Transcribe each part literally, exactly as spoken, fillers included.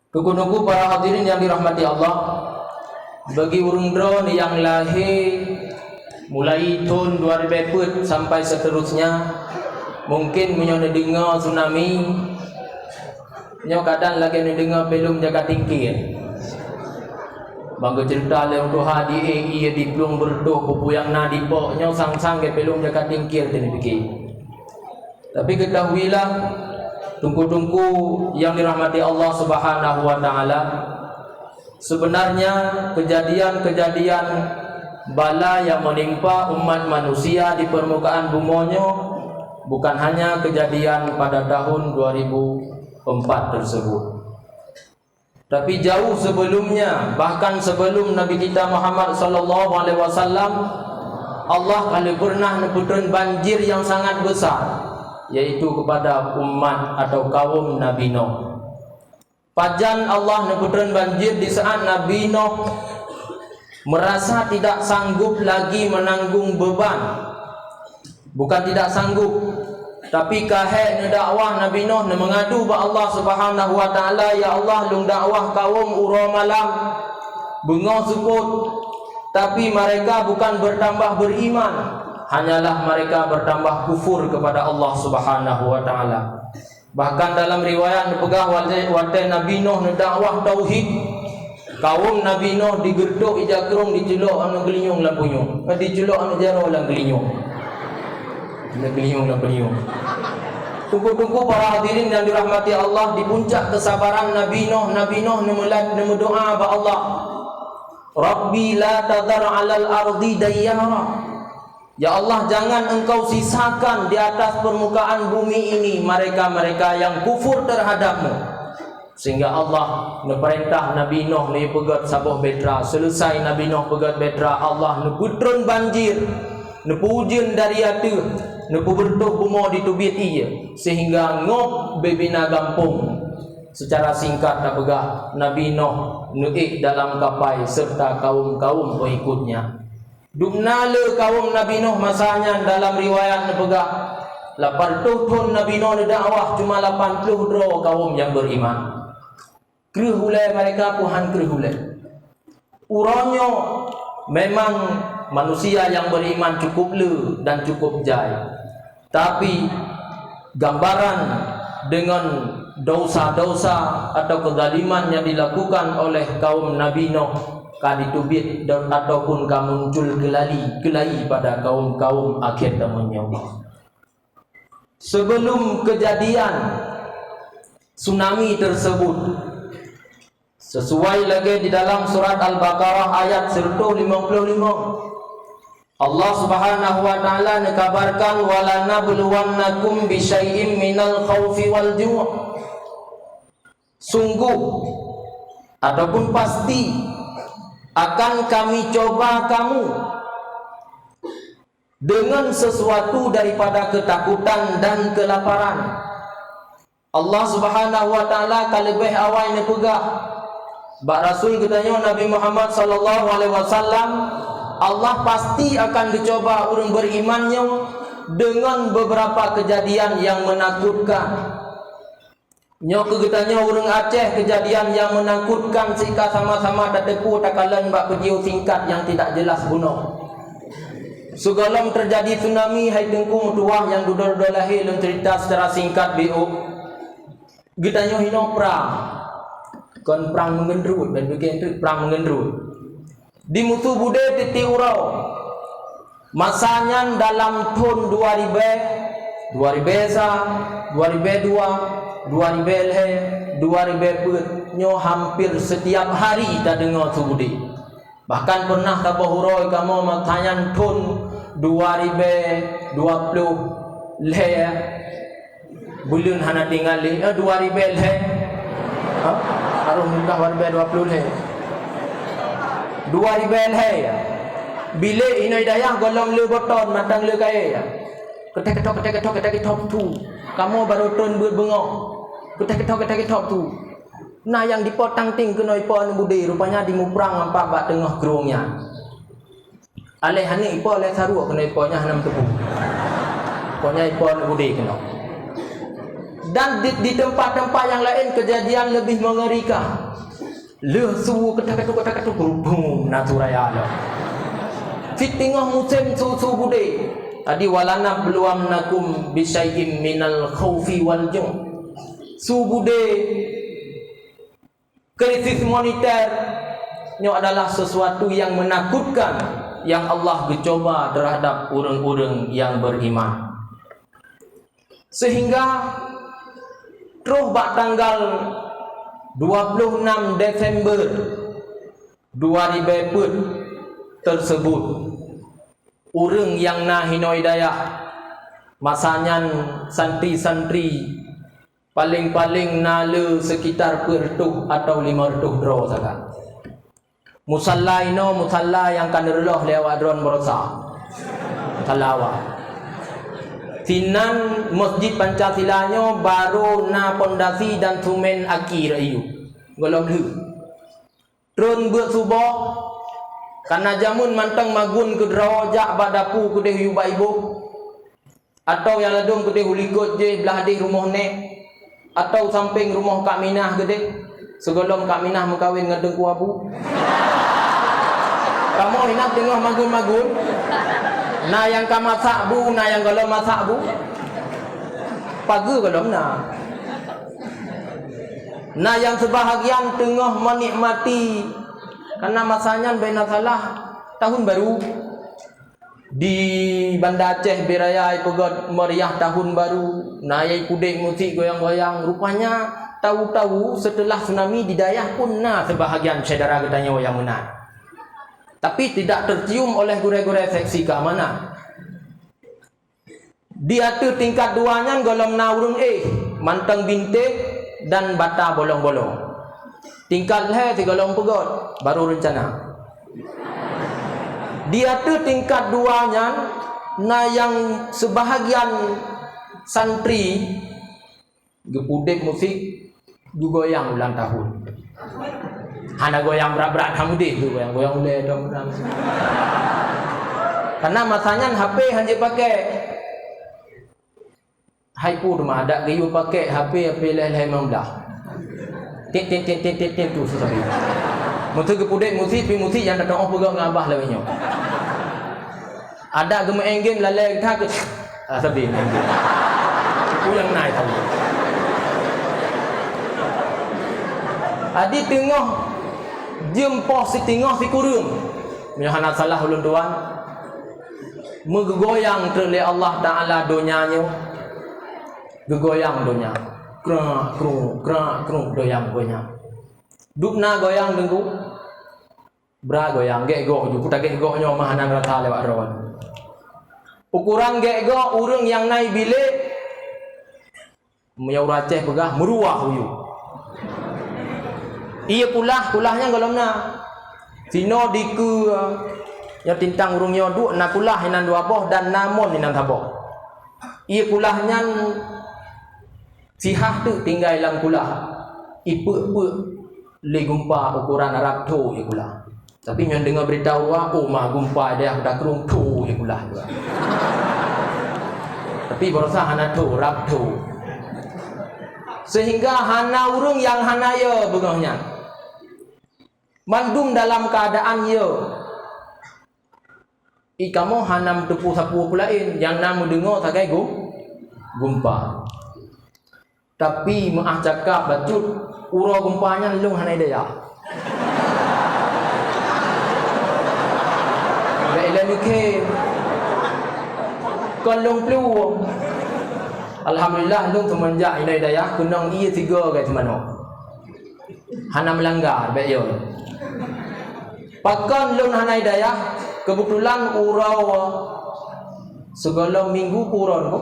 Teungku-teungku para hadirin yang dirahmati Allah, bagi ureuëng droe nyang lahé mulai thon dua ribée peuet sampai seterusnya, mungkin meunyoe neudeungoe tsunami, nyoe kadang lagée neudeungoe filem Jaka Tingkir. Bang geuceurita lé ureuëng tuha di ié di plueng beureutoh peue-peue nyang na di pok nyoe sang-sang gét filem Jaka Tingkir teuneupike. Tapi ketahuilah, teungku-teungku yang dirahmati Allah Subhanahu wa Ta'ala, sebenarnya kejadian-kejadian bala yang menimpa umat manusia di permukaan bumoe nyoe bukan hanya kejadian pada tahun dua ribu empat tersebut. Tapi jauh sebelumnya, bahkan sebelum Nabi kita Muhammad sallallahu alaihi wasallam, Allah ka lheueh pernah neupeutrön banjir yang sangat besar, yaitu kepada umat atau kaum Nabi Nuh. Pajan Allah neupeutrön banjir di saat Nabi Nuh merasa tidak sanggup lagi menanggung beban. Bukan tidak sanggup, tapi ka hék neudakwah Nabi Nuh, neumeungadu bak Allah Subhanahu wa Ta'ala, "Ya Allah, lôn dakwah kawöm uroe malam, beungoh seupôt, tapi mereka bukan bertambah beriman, hanyalah mereka bertambah kufur kepada Allah Subhanahu wa Ta'ala." Bahkan dalam riwayat neupeugah watée, watée Nabi Nuh neudakwah tauhid, kawöm Nabi Nuh digeureutok ija krông, diculok aneuk geulinyueng lam punyueng, eh, diculok aneuk jaroe lam geulinyueng. Aneuk geulinyueng lam punyueng. Teungku-teungku para hadirin yang dirahmati Allah, di puncak kesabaran Nabi Nuh, Nabi Nuh neumeulat, neumeudoa bak Allah, "Rabbi la tadhar 'alal ardi dayyara." Ya Allah, jangan Engkau sisakan di atas permukaan bumi ini mereka-mereka yang kufur terhadap-Mu. Sehingga Allah neupeurintah Nabi Nuh neupeugét saboh bahtera. Seuleusai Nabi Nuh peugét bahtera, Allah neupeutrön banjir, neupeuujeuen dari ateueh, neupeubeureutoh bumoe diteubiet ié, sehingga ngop bubena gampông. Secara singkat tapeugah, Nabi Nuh neuék dalam kapai serta kawöm-kawöm pengikutnya. Dum na le kawöm Nabi Nuh masa nyan, dalam riwayat neupeugah, lapan reutôh thon Nabi Nuh neudakwah, cuma lapan ploh droe kawöm nyang beriman. Kreueh ulée mereka pun han kreueh ulée. Uroe nyoe memang manusia nyang beriman cukup le dan cukup jai. Tapi, gambaran deungon dosa-dosa atau kezaliman nyang dilakukan oleh kawöm Nabi Nuh ka diteubiet dan, ataupun ka muncul keulali, keulai pada kawöm-kawöm akhé zaman nyoe. Sebelum kejadian tsunami tersebut, sesuai lagée di dalam surat Al-Baqarah ayat seratus lima puluh lima, Allah Subhanahu wa Ta'ala neukabarkan, "Walanabluwannakum bisyai'im minal khaufi wal ju'." Sungguh ataupun pasti akan Kami coba kamu dengan sesuatu daripada ketakutan dan kelaparan. Allah Subhanahu wa Ta'ala ka leubeh awai neupeugah bak Rasul geutanyoe Nabi Muhammad sallallahu alaihi wasallam, Allah pasti akan geucoba ureuëng beriman nyoe deungon beberapa kejadian nyang meunakutkan. Nyoe keu geutanyoe ureuëng Aceh, kejadian nyang meunakutkan sika sama-sama tateupeue takalon bak video singkat nyang tidak jelas bunoe. Sigohlom teujadi tsunami, hai Teungku meutuwah nyang dudoe-dudoe lahé, lôn ceurita secara singkat biôh. Geutanyoe hinoe prang. Kon prang meungeunrot, ban bukon teuk prang meungeunrot. Di Musu Bude tieb-tieb uroe. Masa nyan dalam thon dua ribée, dua ribée sa, dua ribée dua, dua ribée lhée, dua ribée peuet, nyoe hampir setiap hari tadeungoe Musu Bude. Bahkan pernah saboh uroe kamoe masa nyan thon dua ribée dua ploh lhée, buleuen hana tinggai lé, eh, dua ribée lhée. Ha? Harôh meunyoe dua ribée dua ploh lhée. Dua ribée lhée, ya. Bilék inoe dayah gohlom le beuton, mantong le kayée, ya. Keuteh keuthob, keuteh keuthob, keuteh keuthob tu. Kamoe barô thon beuet beungoh. Keuteh keuthob, keuteh keuthob tu. Na nyang dipo tangting keunoe ipo aneuk Bude, rupanya dimuprang ampat bak teungoh krueng nyan. Aléh aneuk ipo, aléh saruek keunoe ipo, nyan hana meuteupeu. Ipo nyan ipo aneuk Bude keunoe. Dan di, di tempat-tempat yang lain kejadian lebih mengerikan. Lheueh su keutah-keutah, keutah-keutah, brum, brum, na su raya lom. Cit teungoh musém su, su beudé. Jadi, "Walanabluwannakum bisyai'im minal khaufi wal ju'." Su beudé, krisis moneter, nyoe adalah sesuatu yang menakutkan yang Allah geucoba terhadap ureuëng-ureuëng yang beriman. Sehingga troh bak tanggal dua puluh enam Desember dua ribèe peuet tersebut, ureuëng nyang na hinoe dayah, masa nyan santri-santri, paleng-paleng na le sekitar peuet reutôh atawa limong reutôh droe sagai. Musalla inoe, musalla nyang ka neureuloh lé awak droe baroesa. Musalla awai. Sinan Masjid Pancasila nyoe barô na pondasi dan sumen aki rayeuk. Gohlom lheueh. Tron beuet suboh, kana jameun mantong magun keudroe jak bak dapu keudeh yue bak iboh. Atawa nyang ladôm keudeh u likot jih blah deh rumoh nèk, atawa sampéng rumoh Kak Minah keudeh, sigohlom Kak Minah meukawen ngon Teungku Abu. Kamoe inan teungoh magun-magun, na nyang ka masak bu, na nyang gohlom masak bu. Pageue gohlom na. Na nyang seubahagian teungoh meunikmati, karena masa nyan bèk na salah, tahun baru. Di Banda Aceh Biraya ipeugöt meriah tahun baru, na nyang ipudek musik goyang-goyang. Rupanya, tahu-tahu setelah tsunami di dayah pun na sebahagian syedara geutanyoe nyang meunan. Tapi tidak tercium oleh gurèe-gurèe seksi keamanan. Di ateueh tingkat dua nyan gohlom na ureuëng éh, mantong bintéh dan bata bolong-bolong. Tingkat lhèe sigohlom peugöt, baru reuncana. Di ateueh tingkat dua nyan, na nyang seubahagian santri geupudek musik geugoyang ulang tahun. Hana goyang brat-brat, han udeh tu goyang-goyang ulèe tahun. Karena masa nyan H P han jipakai. Hai pu teuma adak geuyue pakai H P, H P lhèe-lhèe limong blah. Tit, tit, tit, tit, tit, tit, tu sabe. Meuseu geupudek musik, pi musik nyang tatu'oh peugah ngon abah lawét nyoe. Adak geumeu'en game lalèe that keu, ah, sabe main game. Peue nyang na tahu. Adi teungoh jeuem poh siteungoh sikureueng. Meunyoe hana salah ulôn tuan, meugeugoyang treuk lé Allah Taala donya nyoe. Geugoyang donya. Krak, kruk, krak, kruk, goyang, goyang. Dub na goyang deungoe. Bra goyang, gèk goh ju, peue tagèk goh nyoe mah hana rasa lewat droe. Ukuran gèk goh ureueng nyang na i bilék, meunyoe ureueng Aceh peugah, meuruah uyuek. Ié kulah, kulah nyan gohlom na. Sinoe dikeue, nyoe tintang ureueng nyoe duek na kulah inan dua boh dan na mon inan saboh. Ié kulah nyan sihah teuk tinggai lam kulah, ipeuk-peuk lé gumpa ukuran rab tho ié kulah. Tapi nyoe deungoe beurita u luwa, oh, ma gumpa dayah Kuta Krueng tho ié kulah. Tapi baroesa hana tho, rab tho. Sehingga hana ureueng nyang hana yö beungoh nyan. Mandum dalam keuadaan yö. I kamoe hana meuteupeue sapeue peue laén, nyang na meudeungoe sagai gum-, gumpa. Tapi meu'ah cakap bacut, uroe gumpa nyan lôn hana i dayah. Bèk ilèe mikhe. Kon lôn plueng. Alhamdulillah, lôn seumeunjak hinoe i dayah, keunong ié sigoe gét manoe. Hana meulanggar, bèk yo. Pakon lôn hana i dayah, keubeutulan uroe sigohlom minggu peuron ko.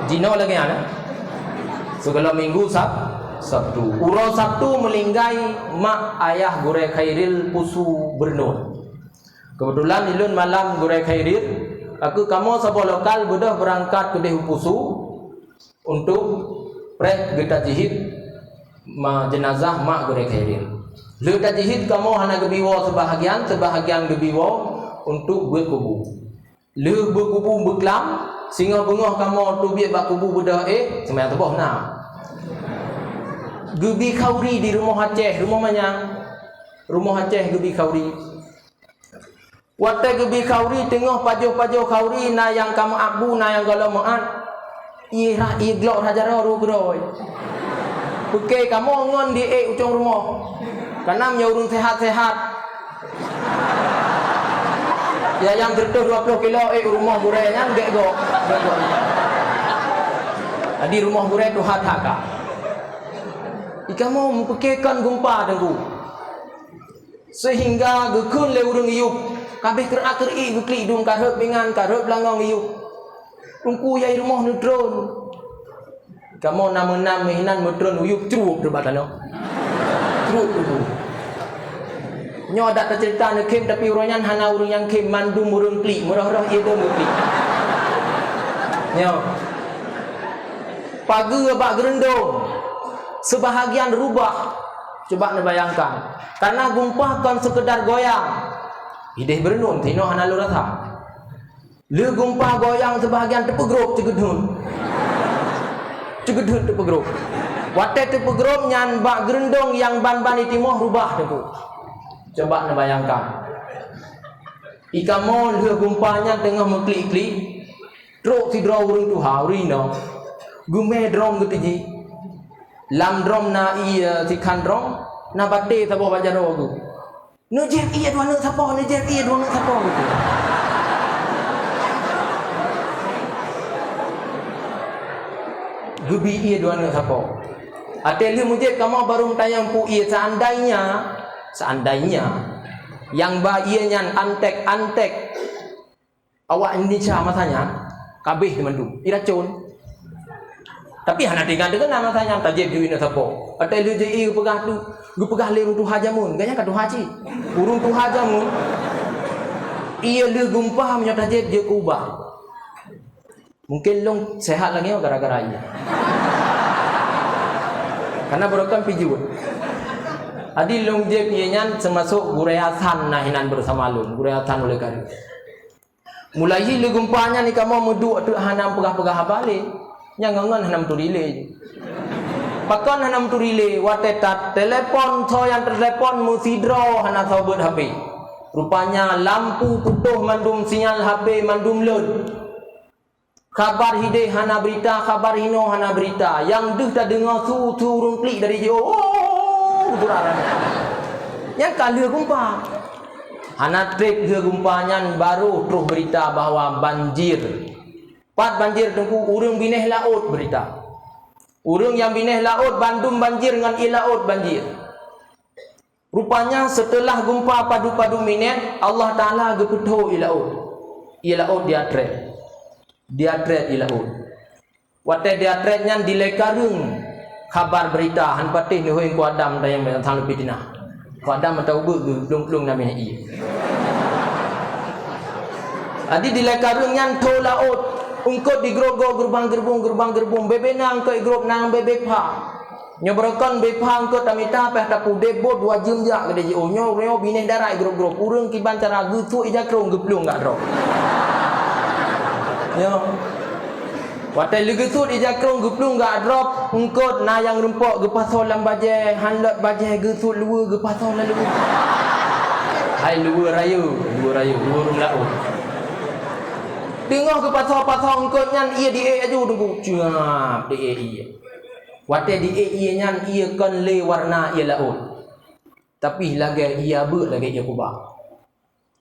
Jinoe lagèe nyan, eh? Sigohlom minggu Sab-, Sabtu. Uroe Sabtu meulinggai mak ayah Gurèe Khairil Pusu Beureunoe. Keubeutulan ilôn malam Gurèe Khairil, aku kamoe saboh lokal beudôh beurangkat keudeh u Pusu, untuk preh geutajhid ma-, jeunazah mak Gurèe Khairil. Lheueh tajhid kamoe hana geubiwoe seubahagian, seubahagian geubiwoe untuk beuet kubu. Lheueh beuet kubu beuklam, Singoh beungoh kamoe teubiet bak kubu beudôh éh, seumayang suboh na. Geubi khauri di rumoh Aceh, rumoh manyang. Rumoh Aceh geubi khauri. Watée geubi khauri, teungoh pajoh-pajoh khauri, na nyang ka meuakbu, na nyang gohlom meuat. Ié rhah, ié glok rhah jaroe rôh keudroe. Peuke kamoe ngon di ék u cong rumoh. Kareuna meunyoe ureuëng seuhat-seuhat, ya nyang seureutôh dua ploh kilo ék u rumoh gurée nyan gét gob. Gét gob. Jadi rumoh gurée tuha that ka. Di kamoe meupeuke kon geumpa teungku. Seuhingga geukheun lé ureuëng yub, ka abéh kreuak-kreuik geuklik dum, ka rhot pingan, ka rhot beulangong yub. Teungku yai rumoh neutron. Kamoe na meunam meuhinan meutron u yub, cruek teuh bak tanoh. Cruek teungku. Nyoe adak teuceurita neukhém, tapi uroe nyan hana ureuëng nyang khém, mandum ureuëng klik, meurôh-rôh ié dum geuklik. Nyoe. Pageue bak geureundong, seubahagian rubah. Cuba neubayangkan, kareuna geumpa kon seukeudar goyang. Idéh beureunun, tinoe hana lôn rasa. Lheueh geumpa goyang seubahagian teupeugrob ceugeudhon. Ceugeudhon teupeugrob. Watée teupeugrob nyan bak geureundong nyang ban-ban itimoh rubah teungku. Coba neubayangkan. Ikamoe lheueh geumpa nyan teungoh meuklik-klik, trok sidroe ureuëng tuha, ureuëng inong, geumé droe geuteujih. Lam droe na ié sikhan droe, na batée saboh bak jaroe geuh. Neujieb ié dua neuk sapo, neujieb ié dua neuk sapo gitu. Geubi ié dua neuk sapo. Até lheueh meujieb kamoe barô meutanyong peue ié, seandainya, seandainya nyang ba ié nyan anték-anték awak Indonesia masa nyan, ka abéh teumandum, iracon. Tapi hana teuingat deungon masa nyan tajieb jih ié sapo. Até lheueh jih ié geupeugah tu, geupeugah lé ureuëng tuha jameun, gobnyan ka tuha cit. Ureuëng tuha jameun, ié lheueh geumpa meunyoe tajieb jeuet keu ubah. Mungken lôn sehat lagée nyoe gara-gara ié. Kareuna barokon pih jeuet. Jadi lôn jieb ié nyan seumasok gurée Hasan na hinan beusama lôn, gurée Hasan Ulée Kareuen. Mulai lheueh geumpa nyan ikamoe meuduek teuk hana peugah-peugah haba lé. Nyang ngon-ngon hana meuturi lé. Pakon hana meuturi lé, watée that telepon, soe nyang teutelepon meusidroe hana soe beuet H P. Rupanya lampu putôh mandum sinyal H P mandum lôn. Kabar hidéh hana beurita, kabar hinoe hana beurita. Nyang deuh tadeungoe su-su ureuëng klik dari jiôh, "Oh!" Suara nyan. Nyan ka lheueh geumpa. Hana treb lheueh geumpa nyan barô troh beurita bahwa banjir. Pat banjir teungku, ureuëng binéh laôt beurita. Ureuëng nyang binéh laôt bandum banjir ngon ié laôt banjir. Rupanya seuteulah geumpa padub-padub minét, Allah Taala geupeutho ié laôt. Ié laôt diatrét. Diatrét ié laôt. Watée diatrét nyan dilée kareueng kabar beurita, han patéh neuhôi Teungku Adam dan nyang sang leupie tinah. Teungku Adam mantong ubeut geuplueng-plueng na minét ié. Jadi dilée kareueng nyan tho laôt, eungkôt digrob-grob geurubang-geurubong, geurubang-geurubong, bébé na eungkôt igrob nang bébé pha. Nyoe barokon bépha eungkôt tamita, pih tapudeb bot dua jeuem jak keudeh jiôh. Nyoe, nyoe binéh darat grob-grob. Ureuëng kiban cara geusuet ija krông geuplueng gak drob. Nyoe. Watée lheueh geusuet ija krông geuplueng gak drob, eungkôt na nyang rumpok geupasoe lam bajée, han lot bajée geusuet luweue geupasoe lam luweue. Hai luweue rayeuk, luweue rayeuk, luweue ureuëng laôt. Teungoh geupasoe-pasoe eungkôt nyan ié diék aju teungku. Cuap diék ié. Watée diék ié nyan ié kon lé warna ié laôt, tapi lagée ié abeuek lagée ié kubah.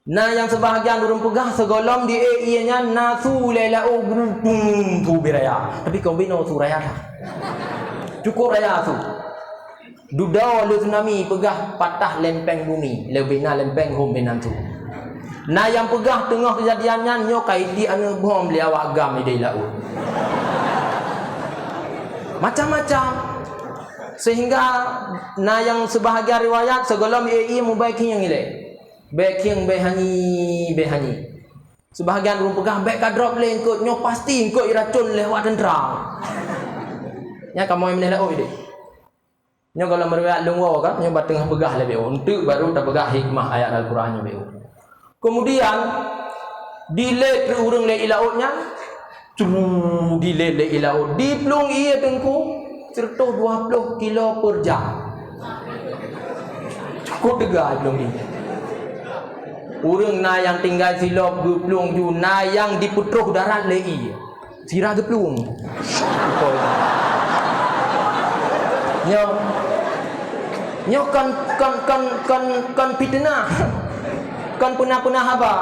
Na nyang seubahagian ureuëng peugah sigohlom diék ié nyan na su lé laôt brum brum su bit raya, tapi kon binoe su raya that. Cukôp raya su. Dudoe lé tsunami peugah patah lempeng bumi, leubeh na lempeng hom binan su. Na nyang peugah teungoh keujadian nyan nyoe ka itiek aneuëk bom lé awak GAM idéh laôt. Macam-macam. Seuhingga na nyang seubahagian riwayat sigohlom ié-ié meubai khieng ilée. Bék khieng, bék hanyi, bék hanyi. Seubahagian ureuëng peugah bék ka drob lé eungkôt, nyoe pasti eungkôt iracon lé awak teuntra. Nyan kamoe meuneh laôt idéh. Nyoe gohlom riwayat lôn woe ka, nyoe bah teungoh peugah lé bék, eunteuk barô tapeugah hikmah ayat Al-Quran nyoe bék. Keumudian, dilée treuk ureuëng lé ié laôt nyan, Cru, dilèe lé ié laôt. Diplueng ié Teungku, seratus dua puluh kilo per jam. Cukôp teuga diplueng ié. Ureueng na nyang tinggai silop geuplueng ju, na nyang dipeutroh darat lé ié. Sira geuplueng. Nyoe, nyoe kon, kon, kon, kon, kon fiteunah. Kon peuna-peuna haba.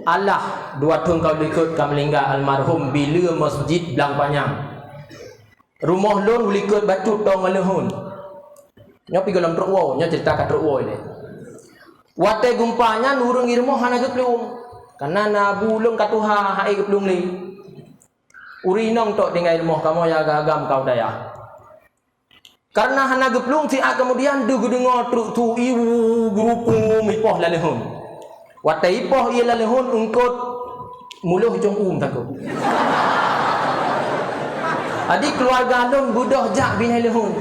Alah, dua thôn ka likot ka meuninggai almarhum, bileue meuseujid Blang Panyang. Rumoh lôn u likot bacut tô ngon leuheun. Nyoe pih gohlom trok woe, nyoe ceurita ka trok woe ilèe. Watèe geumpa nyan ureueng i rumoh hana geuplueng. Kareuna na bu lôn ka tuha, han ék geuplueng lé. Ureueng inong tok tinggai i rumoh, kamoe nyang agam-agam ka u dayah. Kareuna hana geuplueng, siat keumudian deuh geudeungoe trok su ié geurupum ipoh lam leuheun. Watèe ipoh ié lam leuheun eungkôt, muloh cong u meutakot. Jadi keuluwarga lôn beudôh jak binéh leuheun.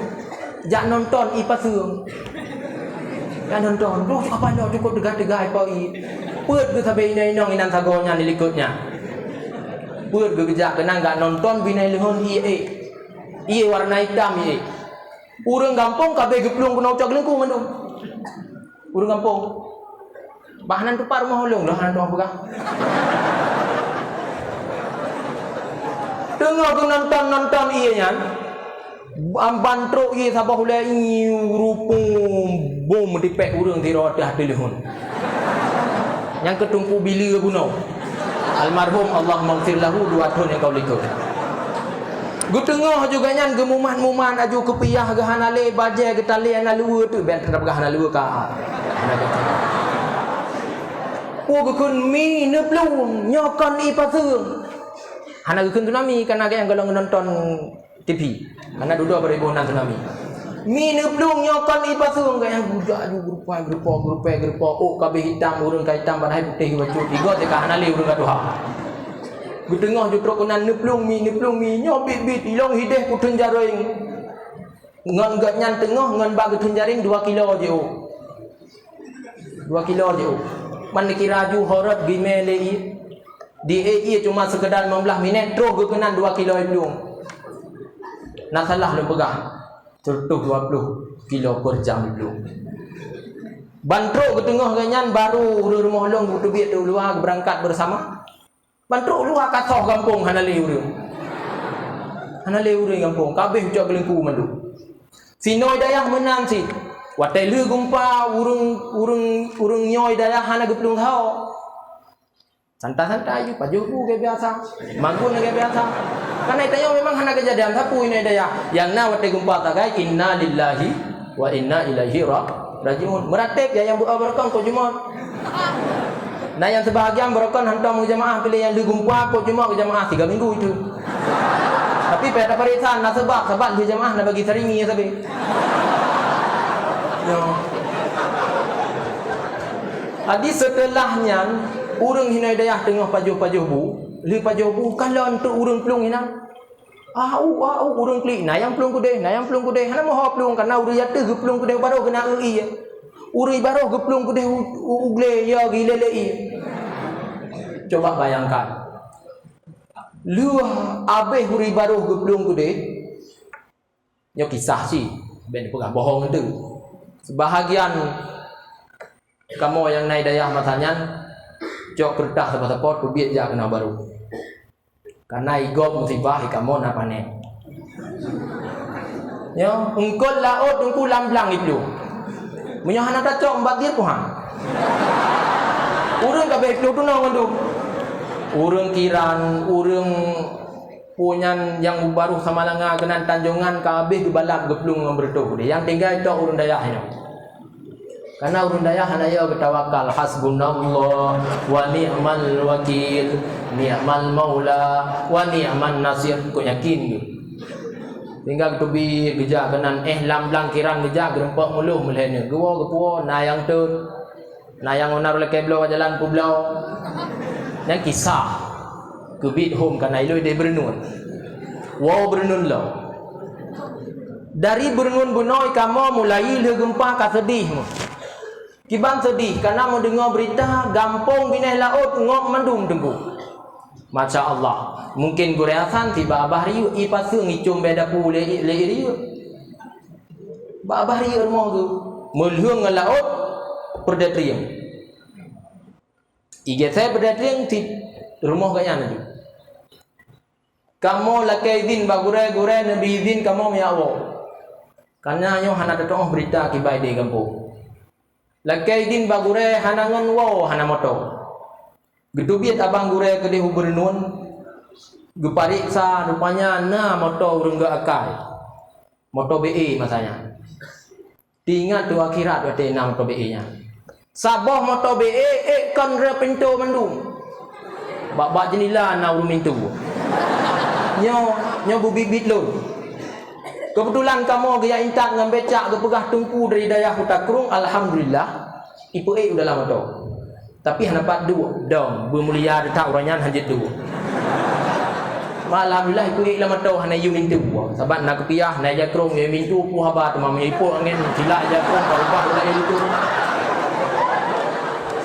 Jak nonton ié paseueng. Jak nonton, duh, apa nyoe cukôp teuga-teuga ipoh ié. Peuet geuh sabe inong-inong inan sagoe nyan di likot nyan. Peuet geuh geujak keunan jak nonton binéh leuheun ié ék. Ié warna itam ié. Ureueng gampông ka abéh geuplueng keunoe u Cot Geuleungku mandum. Ureueng gampông. Bah nan teumpat rumoh ulôn lôn hana tuha peugah. Teungoh geunonton-nonton ié nyan, ban, ban trok ié saboh ulèe, ié rupung bom meutipék ureueng sidroe ateueh ateueh leuheun. Nyang keu Teungku bileue bunoe. Almarhum, Allahummaghfir lahu, dua thôn nyang ka u likot. Geuteungoh juga nyan geumumat-mumat aju keupiah geuh hana lé, bajèe geutalèe hana luweue teuk, bèk tapeugah hana luweue ka. Peue geukheun mi neuplueng, nyoe kon ié paseueng. Hana geukheun tsunami, kareuna gobnyan gohlom geunonton T V. Kareuna dudoe bak iboh nan tsunami. Mi neuplueng nyoe kon ié paseueng, gobnyan geujak aju geurupai, geurupoe, geurupai, geurupoe. Ôk ka abéh itam, ureueng ka itam, padahai putéh geubacut. Igoe teuka hana lé ureueng ka tuha. Geuteungoh ju trok keunan neuplueng mi, neuplueng mi, nyoe biet-biet, ilong hideh kutheun jaréng. Ngon gobnyan teungoh ngon bak geutheun jaréng dua kilo jiôh. Dua kilo jiôh. Man neukira aju horot geumè lé ié. Di ék ié cuma seukeudar limong blah minèt, troh geuh keunan dua kilo iplueng. Na salah lôn peugah, seratus dua puluh kilo per jam iplueng. Ban trok geuteungoh gobnyan, baru ureueng rumoh lôn geuteubiet u luwa geubeurangkat beurasama. Ban trok u luwa ka soh gampông hana lé ureueng. Hana lé ureueng gampông, ka abéh u Cot Geuleungku mandum. Sinoe dayah meunan cit. Watèe lheueh geumpa ureueng, ureueng, ureueng nyoe dayah hana geuplueng tho. Santai-santai ju, pajoh bu lagèe biasa. Magun lagèe biasa. Kareuna tanyoe memang hana keujadian sapeue inoe dayah. Nyang na watèe geumpa sagai, inna lillahi wa inna ilaihi ra-, raji'un. Meuratéb ya nyang beu-o barokon kok Jumat. Na nyang seubahagian barokon hantom geujamaah, piléh nyang lheueh geumpa kok Jumat geujamaah tiga minggu itu. Tapi payah tapareksa na sabab, sabab lheueh jamaah na bagi saringi sabe. Nyoe. Jadi seuteulah nyan, ureueng hinoe dayah teungoh pajoh-pajoh bu, lheueh pajoh bu kalon teuk ureueng plueng inan. Au, au, ureueng klik, na nyang plueng keudeh, na nyang plueng keudeh, hana meuho plueng, kareuna ureueng ateueh geuplueng keudeh baroh geuna eu ié. Ureueng baroh geuplueng keudeh u, u, u glé, ya geulé lé ié. Coba bayangkan. Lheueh abéh ureueng baroh geuplueng keudeh, nyoe kisah cit, bèk neupeugah bohong teuh. Seubahagian kamoe nyang na i dayah masa nyan, cok keureutah sapo-sapo teubiet jak keunoe barô. Kareuna i gob musibah, i kamoe na panen. Nyoe, eungkôt laôt teungku lam blang iplueng. Meunyoe hana tacok, meubatir puhan. Ureueng ka abéh iplueng tunoe ngon dum. Ureueng Kiran, ureueng Peue nyan nyang u barôh Samalanga keunan Tanjongan ka abéh geubalap geuplueng ngon beureutoh udeh. Nyang tinggai tok ureueng dayah nyoe. Kareuna ureueng dayah hana yo geutawakal, "Hasbunallah wa ni'mal wakil, ni'mal maula wa ni'man nasir." Kok yakin geuh. Sehingga geuteubiet geujak keunan, éh lam blang Kiran geujak, geurumpok muluh meulhèe nyoe. Geuwoe geupuwoe na nyang tôt. Na nyang hana lakèe bloe jalan peubloe. Nyan kisah. Keubiet hom ka na iloi deh Beureunuen. Woe Beureunuen lom. Dari Beureunuen bunoe kamoe mulai lheueh geumpa ka seudeh meuh. Kiban seudeh, kareuna meudeungoe beurita gampông binéh laôt ngok mandum teungku. Masya Allah. Mungkin gurée Hasan sibak babah riyeuk, ipaseung icom bée dapu lé, lé riyeuk. Babah riyeuk rumoh geuh. Meulheueng ngon laôt, peureudée trieng. Igeusie peureudée trieng cit rumoh gobnyan laju. Kamoe lakée idhin bak gurée, gurée neubri idhin kamoe meuyak woe. Kareuna nyoe hana teutuoh beurita kiban idéh gampông. Lakée idhin bak gurée hana ngon woe, hana moto. Geuteubiet abang gurée keudeh u Beureunuon, geupareksa, rupanya na moto ureuëng geuakai. Moto B E masa nyan. Teuingat teuk akhirat watée na moto B E nyan. Saboh moto B E, ék kon reu pintoe mandum. Bak-bak jeundela na ureuëng mintu. Nyoe, nyoe beubiet-biet lôn. Keubeutulan kamoe geujak intat ngon becak geupeugah Teungku dari dayah Kuta Krueng, alhamdulillah, ipeuék u dalam moto. Tapi hana pat duek, dong, beumulia that uroe nyan hanjeuet duek. Ma alhamdulillah, ipeuék lam moto hana yue mintu. Sabab na kupiah, na ija krong, yue mintu, peue haba teuma meunyoe ipok angén, silak ija krong, ka rubah ulat yue mintu.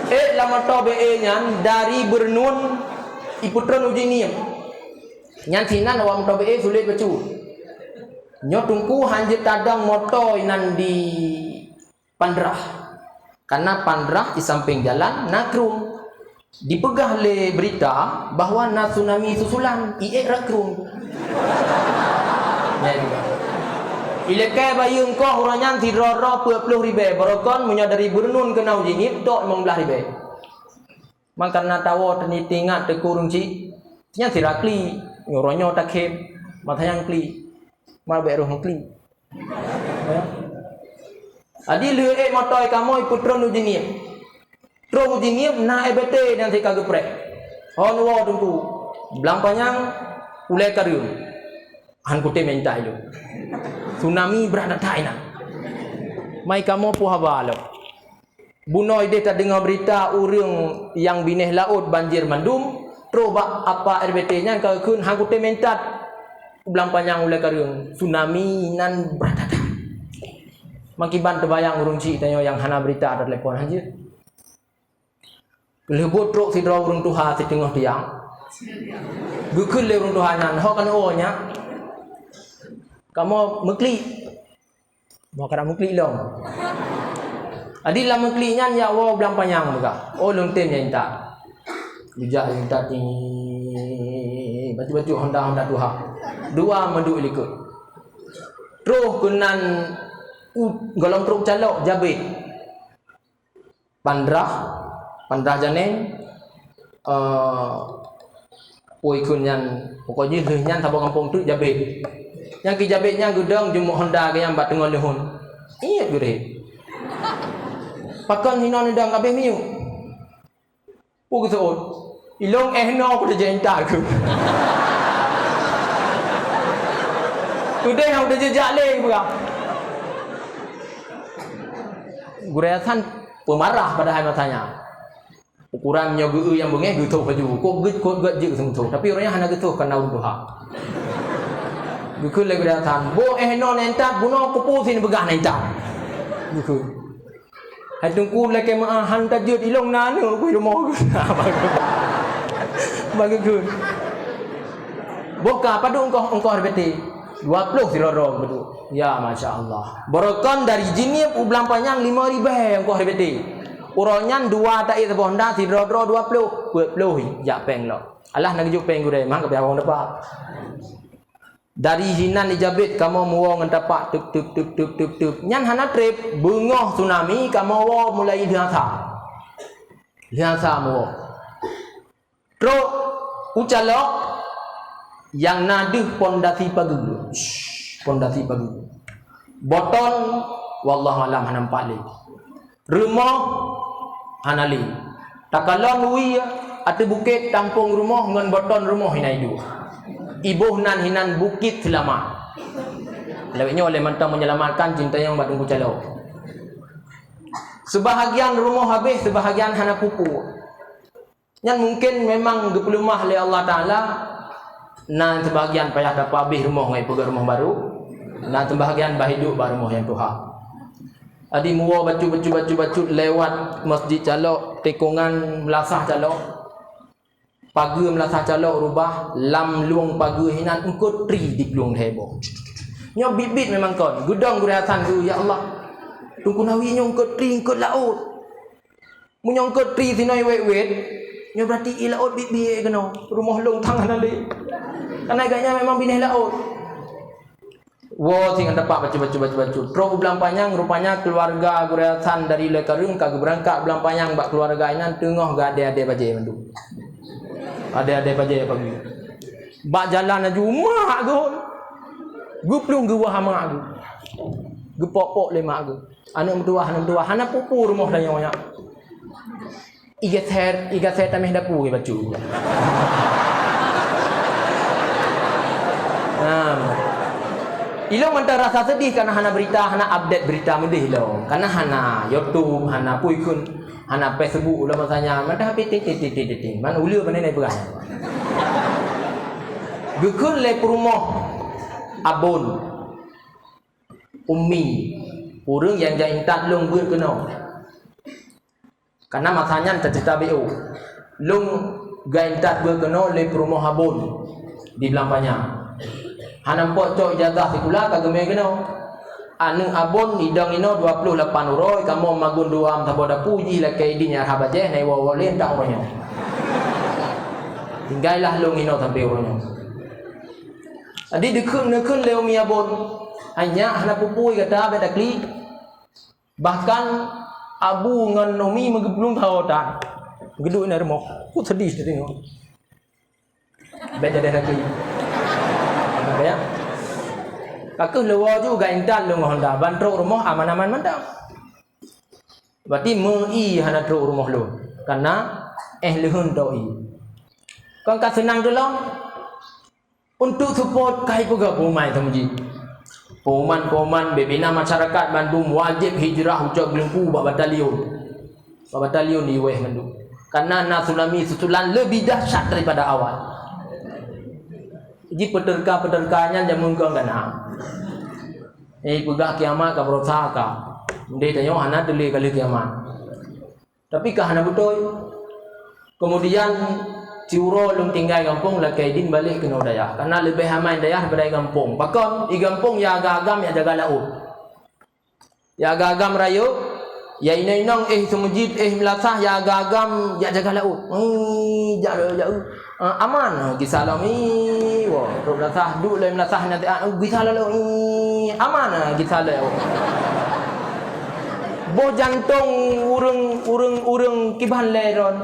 Ék lam moto B E nyan, dari Beureunuon, ipeutron u Jeunieb. Nyan sinan awak moto B E sulet bacut. Nyoe Teungku hanjeuet tadong moto inan di Pandrah. Karena Pandrah di samping jalan na krueng. Dipeugah lé beurita bahwa na tsunami susulan, iék rot krueng. Nyan juga. Ilakée bayeue engkoh uroe nyan sidroe-droe peuet ploh ribée, barokon meunyoe dari Beureunuon keunoe u Jeunieb tok limong blaih ribée. Maka na tawoe teungoh teuingat Teungku ureuëng chik, nyan sira kli, nyoe uroe nyoe takhém, masa nyan kli, ma bék roh kli. Jadi lheueh ék moto kamoe ipeutron u Jeunieb. Troh u Jeunieb na E B T nyang sika geupreh. Hon woe Teungku, blang panyang ulée kareueng. Han kutem intat ilôn. Tsunami brat that-that inan. Mai kamoe peue haba lom. Bunoe ideh tadeungoe beurita ureuëng nyang binéh laôt banjir mandum, troh bak apa R B T nyan ka geukheun han kutem intat. Blang panyang ulée kareueng, tsunami nan brat that-that. Makiban teubayang ureuëng chik tanyoe nyang hana beurita ateueh telepon hanjeuet. Lheueh buet trok sidroe ureuëng tuha siteungoh tiang. Geukheun lé ureuëng tuha nyan, "Ho keunoe nyak? Kamoe meuklik." Bah ka meuklek lom. Jadi lam meuklek nyan jak woe blang panyang meuga. Oh lôn tem nyang intat. Geujak nyang intat ni. Bacut-bacut honda-honda tuha. Dua meuduek likot. Troh keunan u-, gohlom trok calok Jabet. Pandrah, Pandrah Janeng, eh, oi kheun nyan, pokok jih lheueh nyan saboh gampông teuk Jabet. Nyang keu Jabet nyan geudong jeuet meuhonda geuh nyang bak teungoh leuhon. Ingat geuh deh. Pakon hinoe neudong abéh miyueb. Peue geuseuôt? Ilôn eh noe kuteujak intat keuh. Udeh nyang kuteujak lé peugah. Gurée Hasan peumarah padahai masa nyan. Ukuran nyoe geu-eu nyang beungéh geutôh laju. Kok geuet, kok geuet jeuet seumeutôh. Tapi ureuëng nyan hana geutôh kareuna ureuëng tuha. Geukheun lé gurée Hasan, "Boh eh noe na intat, bunoe kupeue si neupeugah na intat." Geukheun. Hai Teungku lakée meu'ah han tajeuet ilôn na aneuk ku rumoh. Bagi kheun. Boh ka padub ongkoh, ongkoh R B T? Dua ploh sidroe-droe geuduek. Ya, masya Allah. Barokon dari Jeunieb u Blang Panyang lima ribée ongkoh R B T. Uroe nyan dua taék saboh honda sidroe-droe dua ploh, peuet ploh jak péng lom. Alah na geujok péng gurée, mah ka piah wong dapat. Dari hinan di Jabet kamoe muwoe ngon tapak teup, teup, teup, teup, teup, teup. Nyan hana treb, beungoh tsunami kamoe woe mulai lheueh asa. Lheueh asa muwoe. Trok u calok nyang na deuh pondasi pageue. Shh, pondasi pageue. Boton, wallahu alam, hana nampak lé. Rumoh hana lé. Takalon wie ateueh bukét tampông rumoh ngon boton rumoh hinan iduek. Iboh nan hinan Bukit Seulamat. Lawét nyoe lé mantong menyelamatkan cinta nyang bak Teungku Calok. Seubahagian rumoh habéh, seubahagian hana peue-peue. Nyan mungken memang geupeuleumah lé Allah Taala, na seubahagian payah tapeuabéh rumoh ngon ipeugét rumoh barô, na seubahagian bah iduek bak rumoh nyang tuha. Adi muwoe bacut, bacut, bacut, bacut lewat Masjid Calok, tikongan Meulasah Calok. Pageue meulasah calok rubah, lam lueng pageue hinan eungkot tri diplueng lhèe boh. Nyoe bit-bit memang kon. Geudong Gurèe Hasan geu, "Ya Allah, Teungku Nawi nyoe eungkot tri, eungkot laôt. Meunyoe eungkot tri sinoe wèt-wèt, nyoe beurati ié laôt bit-bit keunoe. Rumoh lôn tang hana lé. Kareuna gata nyan memang binéh laôt." Woe singoh teumpat bacut-bacut, bacut-bacut. Trok u Blang Panyang, rupanya keuluwarga Gurèe Hasan dari Leukareueng ka geubeurangkat Blang Panyang bak keuluwarga inan teungoh geuadèe-adèe bajèe mandum. Adèe-adèe bajèe pagi. Bak jalan laju mak geuh. Geuplueng geuwah mak geuh. Geupok-pok lé mak geuh. Aneuk meutuwah, aneuk meutuwah, hana peue-peue rumoh tanyoe nyan. Igeser, igeser tameh dapu geuh bacut. Nah. Ilôn mantong rasa sedih kareuna hana berita, hana update berita meudeh ilôn. Kareuna hana YouTube, hana peue ikheun, hana Facebook ulôn masa nyan. Mantong H P ting, ting, ting, ting, ting, ting. Man uleue pane na peugah. Geukheun lé peurumoh Abon. Umi, ureueng nyang jak intat lôn beuet keunoe. Kareuna masa nyan teucita B O. Lôn geuintat beuet keunoe lé peurumoh Abon di Blang Panyang. Hana meupeue cok ijazah sikula ka geumè keunoe. Aneuk Abon idong inoe dua ploh lapan uroe, kamoe magun dua meusaboh dapu jih lakèe idin nyang haba jeh na iwoe-woe lé ntak uroe nyoe. Tinggailah lôn inoe sampoe uroe nyoe. Jadi dikheun-neukheun lé Umi Abon, "Hai nyak, hana peue-peue gata bèk taklik." Bahkan Abu ngon Umi meugeuplueng thawa tan. Geuduek inan rumoh. Ku sedih teudeungoe. Bèk jadi lagi. Ya. Ka keuh leuwoe ju geuintat lôn ngon Honda. Ban trok rumoh aman-aman mantong. Berarti meu-ie hana trok rumoh lôn. Kareuna éh leuheun tao ie. Kon ka seunang tulông. Untuk support kai peugah pengumuman teumeuji. Pengumuman-pengumuman bibina masyarakat bandum wajéb hijrah ucok geulumpu bak batalion. Bak batalion di wéh mandum. Kareuna na tsunami susulan lebih dahsyat daripada awal. Ji peuteurka-peuteurka nyan jameun kon kana. Eh, peugah kiamat ka beurasa ka. Mendeh tanyoe hana teulé kali kiamat. Tapi ka hana beutôi. Kemudian, siuroe lôn tinggai gampông lakèe idin balek keunoe dayah. Kareuna leubeh amai dayah daripada gampông. Pakon? I gampông ya agam-agam ya jaga laôt. Ya agam-agam rayeuk, ya inong-inong éh seumeujid, éh meulasah, ya agam-agam ya jaga laôt. Ih, jak, jak, jak. Ah, aman, ah, gisa lom, ih, woe, trok meulasah, duek lom meulasah, nanti, ah, gisa lom, ih, aman, ah, gisa lom. Boh jantong ureueng, ureueng, ureueng kiban lé ron.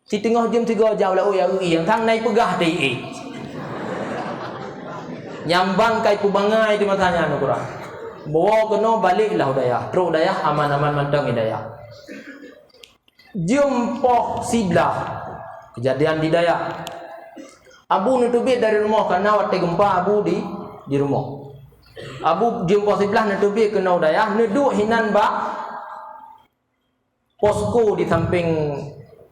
Siteungoh jeuem sigoe jak u laôt ya ui, nyang sang na ipeugah teuh, eh. Nyang ban ka ipeubangai di masa nyan, kurang. Bawa keunoe balek lah u dayah, trok u dayah, aman-aman mantong i dayah. Jeuem poh siblaih, keujadian di dayah. Abu neuteubiet dari rumoh kareuna watèe geumpa Abu di, di rumoh. Abu jeuem poh siblaih neuteubiet keunoe u dayah, neuduek hinan bak posko di sampéng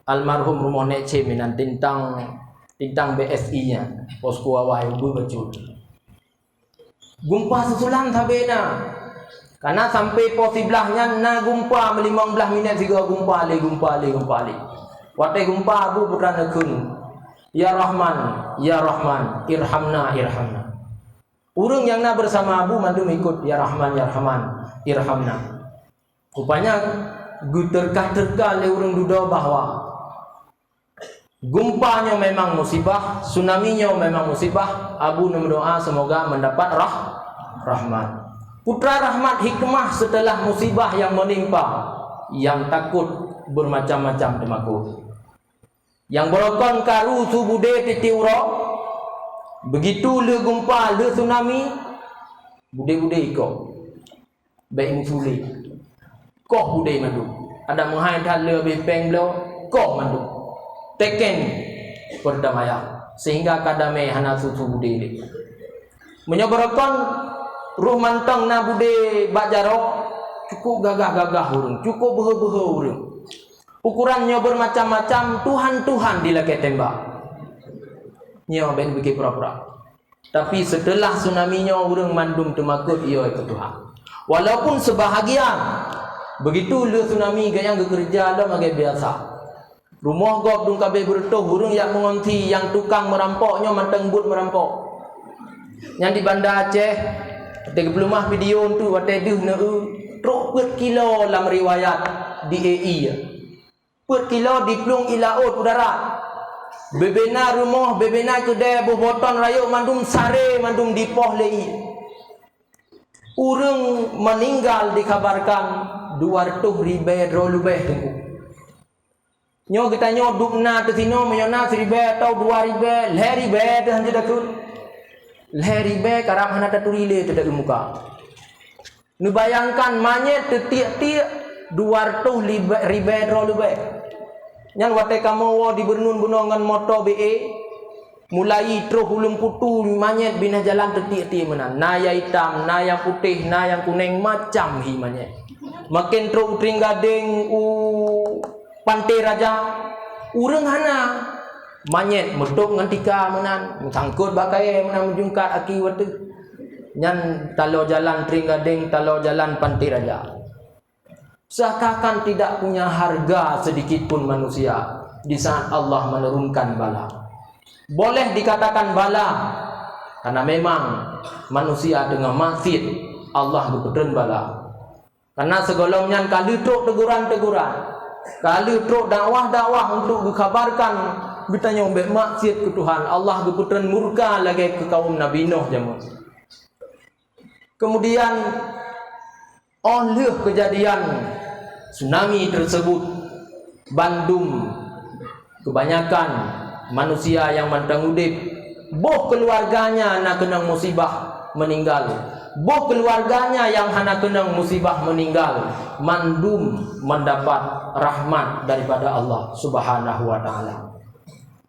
almarhum rumoh Nèk Chem inan tintang, tintang B S I nyan, posko awai ubeut bacut. Geumpa susulan sabe na. Kareuna sampoe poh siblaih nyan na geumpa meulimong blaih minèt sigoe geumpa lé, geumpa lé, geumpa lé. Watèe geumpa Abu putra neukheun, "Ya Rahman, ya Rahman, irhamna, irhamna." Ureueng nyang na bersama Abu mandum ikot, "Ya Rahman, ya Rahman, irhamna." Rupanya geuteurka-teurka lé ureueng dudoe bahwa geumpa nyoe memang musibah, tsunami nyoe memang musibah, Abu neumeudoa seumoga mendapat rah-, rahmat. Putra rahmat hikmah setelah musibah yang menimpa, yang takut bermacam-macam teumakot. Nyang beurokon karu su budé tieb-tieb uroe, begitu lheueh geumpa, lheueh tsunami, budé-budé ikoh. Bèk meusulet. Koh budé mandum. Adak meuhai that lheueh abéh péng bloe, koh mandum. Teken perdamaian. Sehingga ka damé hana su-su budé lé. Meunyoe beurokon, roh mantong na budé bak jaroe, cukup gagah-gagah ureueng, cukup beuhe-beuhe ureueng. Ukuran nyoe bermacam-macam, tuhan-tuhan dilakèe tembak. Nyoe bèk pike pura-pura. Tapi seuteulah tsunami nyoe ureueng mandum teumakot, "Iyo, keu Tuhan." Walaupun seubahagian, begitu lheueh tsunami gayang geukeureuja lom lagèe biasa. Rumoh gob dum ka abéh beureutoh, ureuëng jak meungonsi, nyang tukang meurampok nyoe mantong buet meurampok. Nyan di Banda Aceh, watée geupeuleumah video tu, watée deuh neu-eu, trok peuet kilo lam riwayat di A I. Peuet kilo diplueng i laôt u darat. Bubena rumoh, bubena keudée, boh boton rayeuk mandum saré, mandum dipoh lé ié. Ureuëng meuninggal dikhabarkan dua reutôh ribée droe leubeh, Teungku. Nyoe geutanyoe dum na teusinoe, meunyoe na siribée atau dua ribée, lhée ribée teuh hanjeuet takheun. Lhée ribée karab hana taturi lé teuh dari muka. Neubayangkan manyét teutiek-tiek dua reutôh ribée droe leubeh. Nyan watée kamoe woe di Beurneun bunoe ngon moto B E, mulai troh Uleueng Putu manyét binah jalan teutiek-tiek meunan. Na nyang itam, na nyang putéh, na nyang kunéng, macam hi manyét. Maken troh u Trienggadeng, u Panté Raja, ureuëng hana. Manyét meutôb ngon tika meunan, meusangkot bak kayée meunan meujungkat aki watée. Nyan taloe jalan Trienggadeng, taloe jalan Panté Raja. Seakan-akan tidak punya harga sedikit pun manusia di saat Allah menurunkan bala. Boleh dikatakan bala, karena memang manusia teungoh maksiet, Allah geupeutreun bala. Karena sigohlom nyan ka lheueh trok teguran-teguran, ka lheueh trok dakwah-dakwah untuk geukhabarkan geutanyoe bék maksiet keu Tuhan, Allah geupeutreun murka lagée keu kaum Nabi Nuh jameun. Kemudian, óh lheueh keujadian tsunami tersebut, bandum kebanyakan manusia nyang mantong udeb, boh keuluwarganya na keunong musibah meuninggal. Boh keuluwarganya nyang hana keunong musibah meuninggal, mandum mendapat rahmat daripada Allah Subhanahu wa Ta'ala.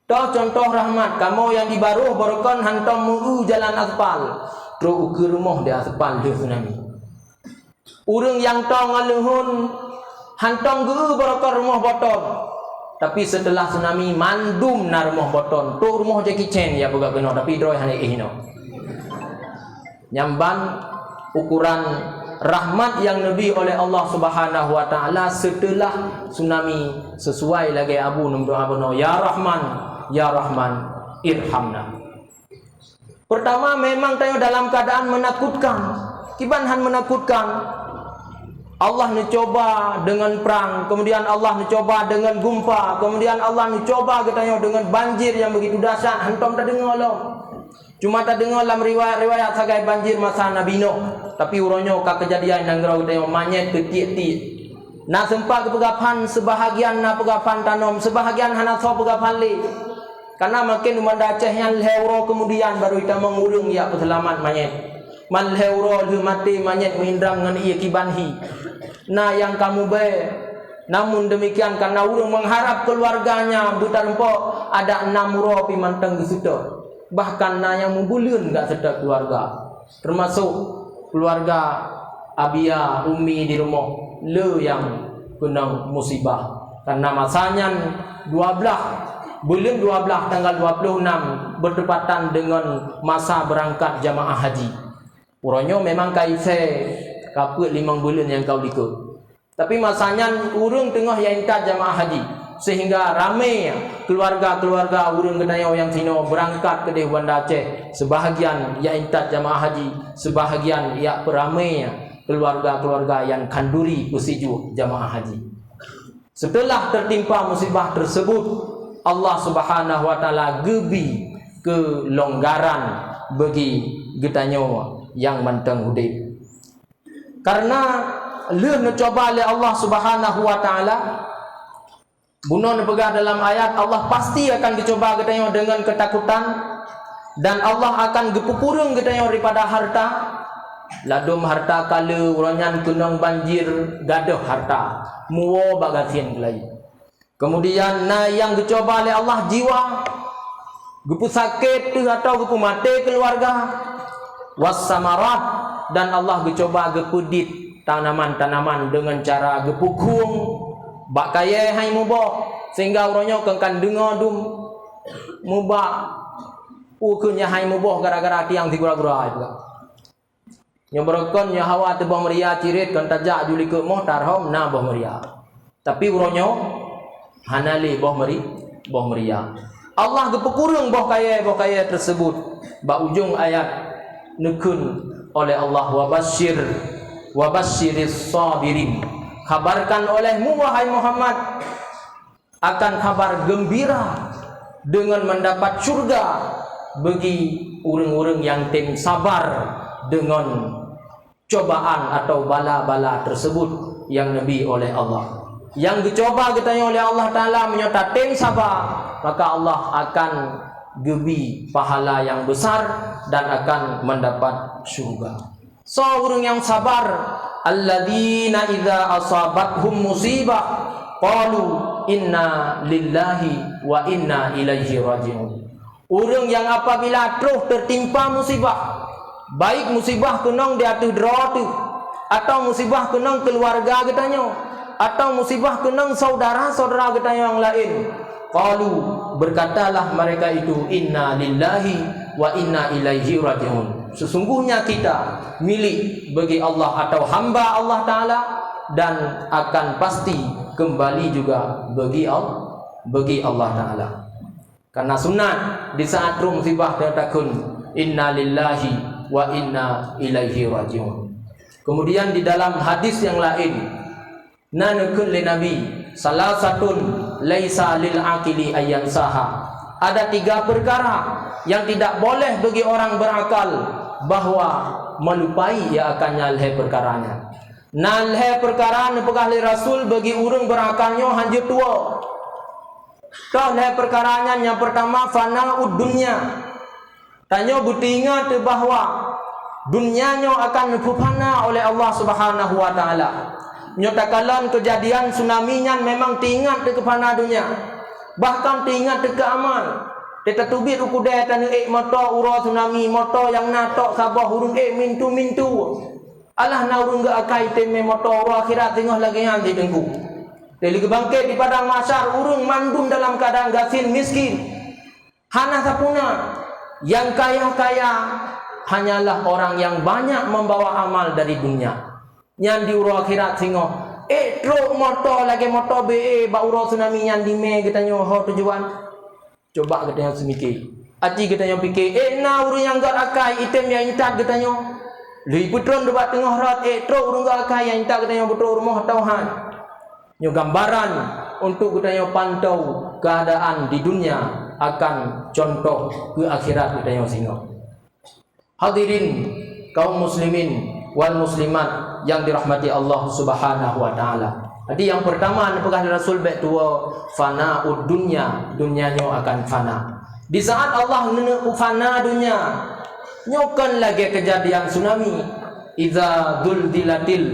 Toh cuntoh rahmat, kamoe nyang di Barôh baroekon hantom meu-eu jalan aspal, trok ukeue rumoh di aspal lheueh tsunami. Ureuëng nyang toe ngon leuhon hantom geu-eu baroekon rumoh boton, tapi seuteulah tsunami mandum na rumoh boton, trok rumoh Jackie Chan ya peugah keunoe, tapi droe hana éh inoe. Nyan ban ukuran rahmat nyang neubri oleh Allah Subhanahu wa Ta'ala seuteulah tsunami, sesuai lagée Abu neumeudoá bunoe, "Ya Rahman, ya Rahman, irhamna." Pertama, memang tanyoe dalam keadaan menakutkan. Kiban han menakutkan? Allah neucoba dengan prang, kemudian Allah neucoba dengan gumpa, kemudian Allah neucoba geutanyoe dengan banjir yang begitu dahsyat, hantom tadeungoe lom. Cuma tadeungoe lam riwayat-riwayat sagai banjir masa Nabi Nuh, tapi uroe nyoe ka keujadian nanggroe geutanyoe manyét teutiek-tiek. Na seumpat geupeugah phan, seubahagian na peugah phan tanom, seubahagian hana soe peugah phan lé. Kana maken u Banda Aceh nyan lhée uroe keumudian barô jitamong ureuëng jak peuseulamat manyét. Man lhée uroe lheueh maté manyét meuindrang ngon ié kiban hi. Na nyang ka mubée. Namun deumikian, kana ureuëng meuharab keuluwarganya beutareumpok, adak nam uroe pih mantong geuseutôt. Bahkan na nyang meubuleuen gak seutôt keuluwarga. Teumasok keuluwarga Abia, Umi di rumoh, le nyang keunong musibah. Karena masa nyan dua blaih, buleuen dua blaih tanggal dua ploh nam beutepatan deungon masa beurangkat jamaah haji. Uroe nyoe memang ka isée, ka peuet limong buleuen nyang ka u likot. Tapi masa nyan ureuëng teungoh ya intat jamaah haji, sehingga ramé keuluwarga-keuluwarga ureuëng geutanyoe nyang sinoe beurangkat keudeh u Banda Aceh, seubahagian ya intat jamaah haji, seubahagian ya peuramé keuluwarga-keuluwarga nyang khanduri peusijuek jamaah haji. Seuteulah teutimpa musibah teuseubut, Allah Subhanahu wa Ta'ala geubi keulonggaran bagi geutanyoe nyang mantong udeb. Karena lheueh neucoba lé Allah Subhanahu wa Ta'ala, bunoe neupeugah dalam ayat, Allah pasti akan geucoba geutanyoe deungon keutakutan, dan Allah akan geupeukureueng geutanyoe daripada harta. Ladôm harta ka le, uroe nyan keunong banjir, gadôh harta, muwoe bak gasien keulayi. Keumudian na nyang geucoba lé Allah jiwa, geupeusakét teuh atawa geupeumaté keuluwarga, wassamarat, dan Allah geucoba geupeudit tanaman-tanaman deungon cara geupeukueng bak kayée hai muboh, sehingga uroe nyoe kon ka deungoe dum mubak ukeue nyang hai muboh gara-gara tiang sigura-gura, ai peugah. Nyoe beureukan nyoe hawa teuboh meuria ciret kon tajak ju likot moh tarhom na boh meuria. Tapi uroe nyoe, Hana lé boh meuri-, boh meuria. Allah geupeukureueng boh kayèe-boh kayèe tersebut. Bak ujong ayat neukheun oleh Allah, "Wa basyir, wa basyiris sabirin." Khabarkan olehmu, wahai Muhammad, akan kabar geumbira deungon mendapat syurga bagi ureuëng-ureuëng nyang tem sabar deungon cobaan atau bala-bala tersebut nyang neubi oleh Allah. Nyang geucoba geutanyoe lé Allah Taala, meunyoe tatem saba, maka Allah akan geubi pahala nyang besar dan akan mendapat syurga. Soe ureuëng nyang sabar? Alladzina idza asabathum musibah qalu inna lillahi wa inna ilaihi raji'un. Ureuëng nyang apabila troh teutimpa musibah, baik musibah keunong di ateueh droe teuh, atawa musibah keunong keuluwarga geutanyoe, atawa musibah keunong saudara-saudara geutanyoe nyang laén, qalu, berkatalah mereka itu, "Inna lillahi wa inna ilaihi raji'un." Sesungguhnya kita milik bagi Allah atau hamba Allah Taala dan akan pasti kembali juga bagi Al-, bagi Allah Taala. Karena sunat di saat troh musibah takheun, "Inna lillahi wa inna ilaihi raji'un." Kemudian di dalam hadis yang lain, na neukheun lé Nabi, "Salasatun laisa lil aqili ayyansaha." Ada tiga perkara yang tidak boleh bagi orang berakal bahwa melupai ia akan nyan lhée perkara nyan. Na lhée perkara neupeugah lé Rasul bagi ureuëng berakal nyoe hanjeuet tuwoe. Toh lhée perkara nyan, nyang peurtama, fanaud dunya. Tanyoe beuteuingat bahwa dunia nyoe akan neupeufana oleh Allah Subhanahu wa Taala. Nyoe takalon keujadian tsunami nyan memang teuingat teukeufana dunia. Bahkan teuingat teukeue amal. Teutateubiet u keudè taneuék moto uroe tsunami, moto nyang na tok saboh ureuëng ék mintu-mintu. Alah na ureuëng geuakai item mé moto uroe akhirat singoh lagée nyan di teungku. Lé geubangkét di padang mahsyar ureuëng mandum dalam keuadaan gasien miskin. Hana sapuna, nyang kaya-kaya hanyalah orang yang banyak membawa amal dari dunia. Nyan di uroe akhirat singoh, ék trok moto lagée moto B E bak uroe tsunami nyan di mé geutanyoe ho tujuan. Coba geutanyoe seumike. Aci geutanyoe pike, ék na ureuëng nyang gét akai item nyang intat geutanyoe. Lheueh peutron dubak teungoh rot, ék trok ureuëng gét akai nyang intat geutanyoe beutôi rumoh atau han. Nyoe gambaran untuk geutanyoe pantau keuadaan di dunia akan contoh keu akhirat geutanyoe singoh. Hadirin kaum muslimin wal muslimat yang dirahmati Allah Subhanahu wa taala. Jadi yang pertama neupeugah lé Rasul bék tuwoe fanaud dunya, dunia nyoe akan fana. Di saat Allah neuneuk fana dunia, nyoe kon lagée keujadian tsunami. Idza zulzilatil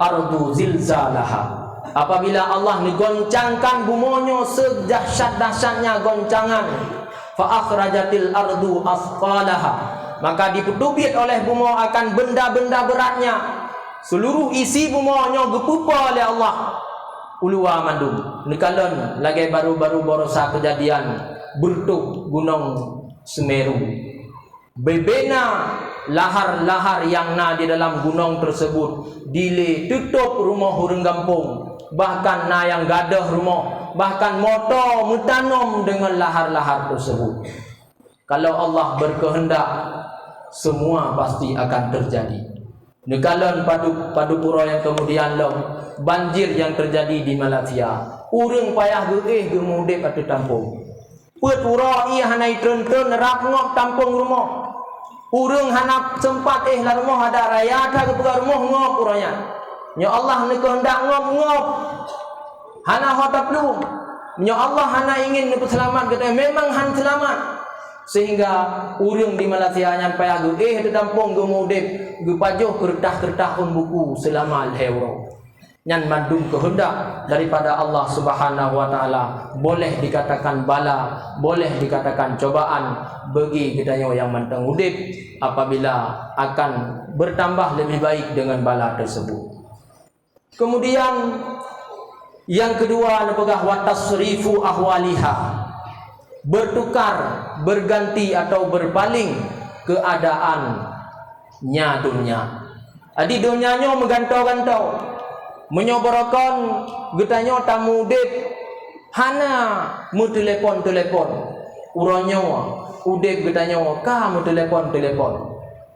ardu zilzalaha. Apabila Allah neugoncangkan bumoe nyoe sedahsyat-dahsyatnya goncangan, fa akhrajatil ardu asqalaha, maka dipeuteubiet oleh bumoe akan benda-benda beratnya. Seluruh isi bumoe nyoe geupeupo lé Allah uluwa mandum. Neukalon lagée baru-baru barosa keujadian beureutoh Gunong Semeru. Bubena lahar-lahar nyang na di dalam gunong tersebut dilée teutôb rumoh ureuëng gampông, bahkan na nyang gadôh rumoh, bahkan moto meutanom deungon lahar-lahar tersebut. Kalau Allah berkehendak, semua pasti akan terjadi. Neukalon padub, padub uroe nyang keumudian lom, banjir nyang teujadi di Malaysia. Ureuëng payah geuéh geumeuudeb ateueh tampông. Peuet uroe ié hana itreun-treun rab ngop tampông rumoh. Ureuëng hana seumpat éh lam rumoh, adak raya that geupeugah rumoh ngop uroe nyan. Nyoe Allah neukeuheundak ngop, ngop. Hana ho taplueng. Nyoe Allah hana ingin neupeuseulamat geutanyoe, memang han seulamat. Sehingga ureuëng di Malaysia nyan payah geuéh ateueh tampông geumeuudeb, geupajoh keureutah-keureutah ôn buku seulama lhée uroe. Nyan mandum keuheundak daripada Allah Subhanahu wa Taala, boleh dikatakan bala, boleh dikatakan cobaan bagi geutanyoe nyang mantong udeb, apabila akan bertambah lebih baik dengan bala tersebut. Kemudian, yang kedua, neupeugah wa tasrifu ahwaliha, bertukar, berganti atau berpaling keadaannya dunia. Jadi donya nyoe meugantoe-gantoe. Meunyoe barokon geutanyoe tamudeb Hana meuteulepon-teulepon. Uroe nyoe, udeb geutanyoe ka meuteulepon-teulepon.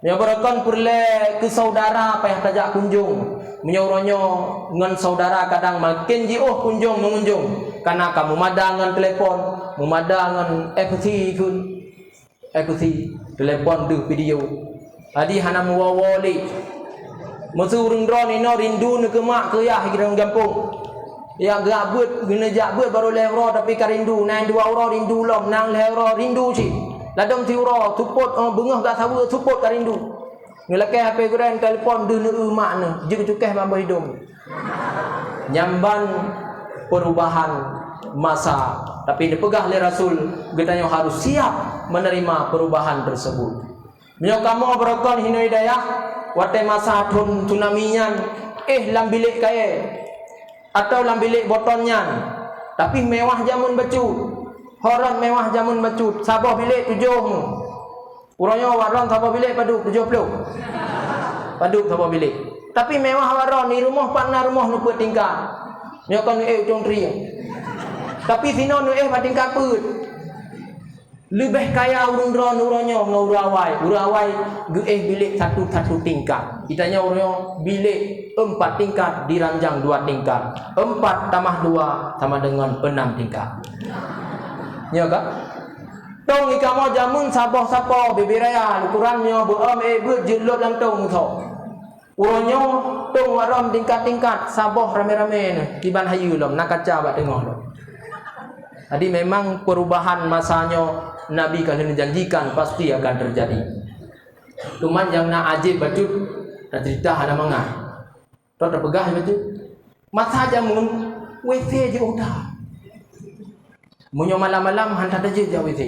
Meunyoe barokon peureulée keu saudara payah tajak kunjong. Meunyoe uroe nyoe ngon saudara kadang maken jiôh kunjong meungunjong, kana ka meumada ngon telepon, meumada ngon F C kheun. Eh, kusi, telepon deuh video. Jadi hana meuwoe-woe lé. Meuseu ureuëng droeneuh inoe rindu neukeumak keu yah di gampông. Yah geujak beuet, geuneujak beuet barô lhée uroe tapi ka rindu. Nang dua uroe rindu lom, nang lhée uroe rindu cit. Ladôm siuroe, seupôt, oh, beungoh gak saweue seupôt ka rindu. Neulakée H P gurée, telepon deuh neueu mak neuh, jeuet cukéh bak boh idông. Nyan ban perubahan masa. Tapi dipeugah lé Rasul, geutanyoe harus siap menerima perubahan tersebut. Meunyoe kamoe barokon hinoe dayah, watée masa thon tsunami nyan, éh lam bilék kayée, atawa lam bilék boton nyan, tapi mewah jameun bacut, horon mewah jameun bacut, saboh bilék tujoh mu. Uroe nyoe waron saboh bilék padub tujoh ploh. Padub saboh bilék. Tapi mewah waron di rumoh pat na rumoh neupeuet tingkat. Nyoe kon neuéh ucong trieng. Tapi sinoe neuéh bak tingkat peuet. Leubeh kaya ureuëng droe uroe nyoe ngon ureuëng awai. Ureuëng awai geuéh bilék satu-satu tingkat. Geutanyoe uroe nyoe bilék empat tingkat diranjang dua tingkat. Empat tambah dua sama dengan enam tingkat. Nyoe ka? Tông di kamoe jameun saboh sapo bibiraya, ukuran nyoe beuom ék beuet jeuet lôt lam tông musoh. Uroe nyoe tông warom tingkat-tingkat, saboh ramé-ramé nyoe, kiban hayeue lom, na kaca bak teungoh lom. Jadi memang perubahan masa nyoe Nabi ka lheueh janjikan pasti akan terjadi. Cuman nyang na ajéb bacut, na cerita hana mangat. Toh teupeugah laju, masa jameun W C jiôh that. Meunyoe malam-malam han that tajeuet jak W C.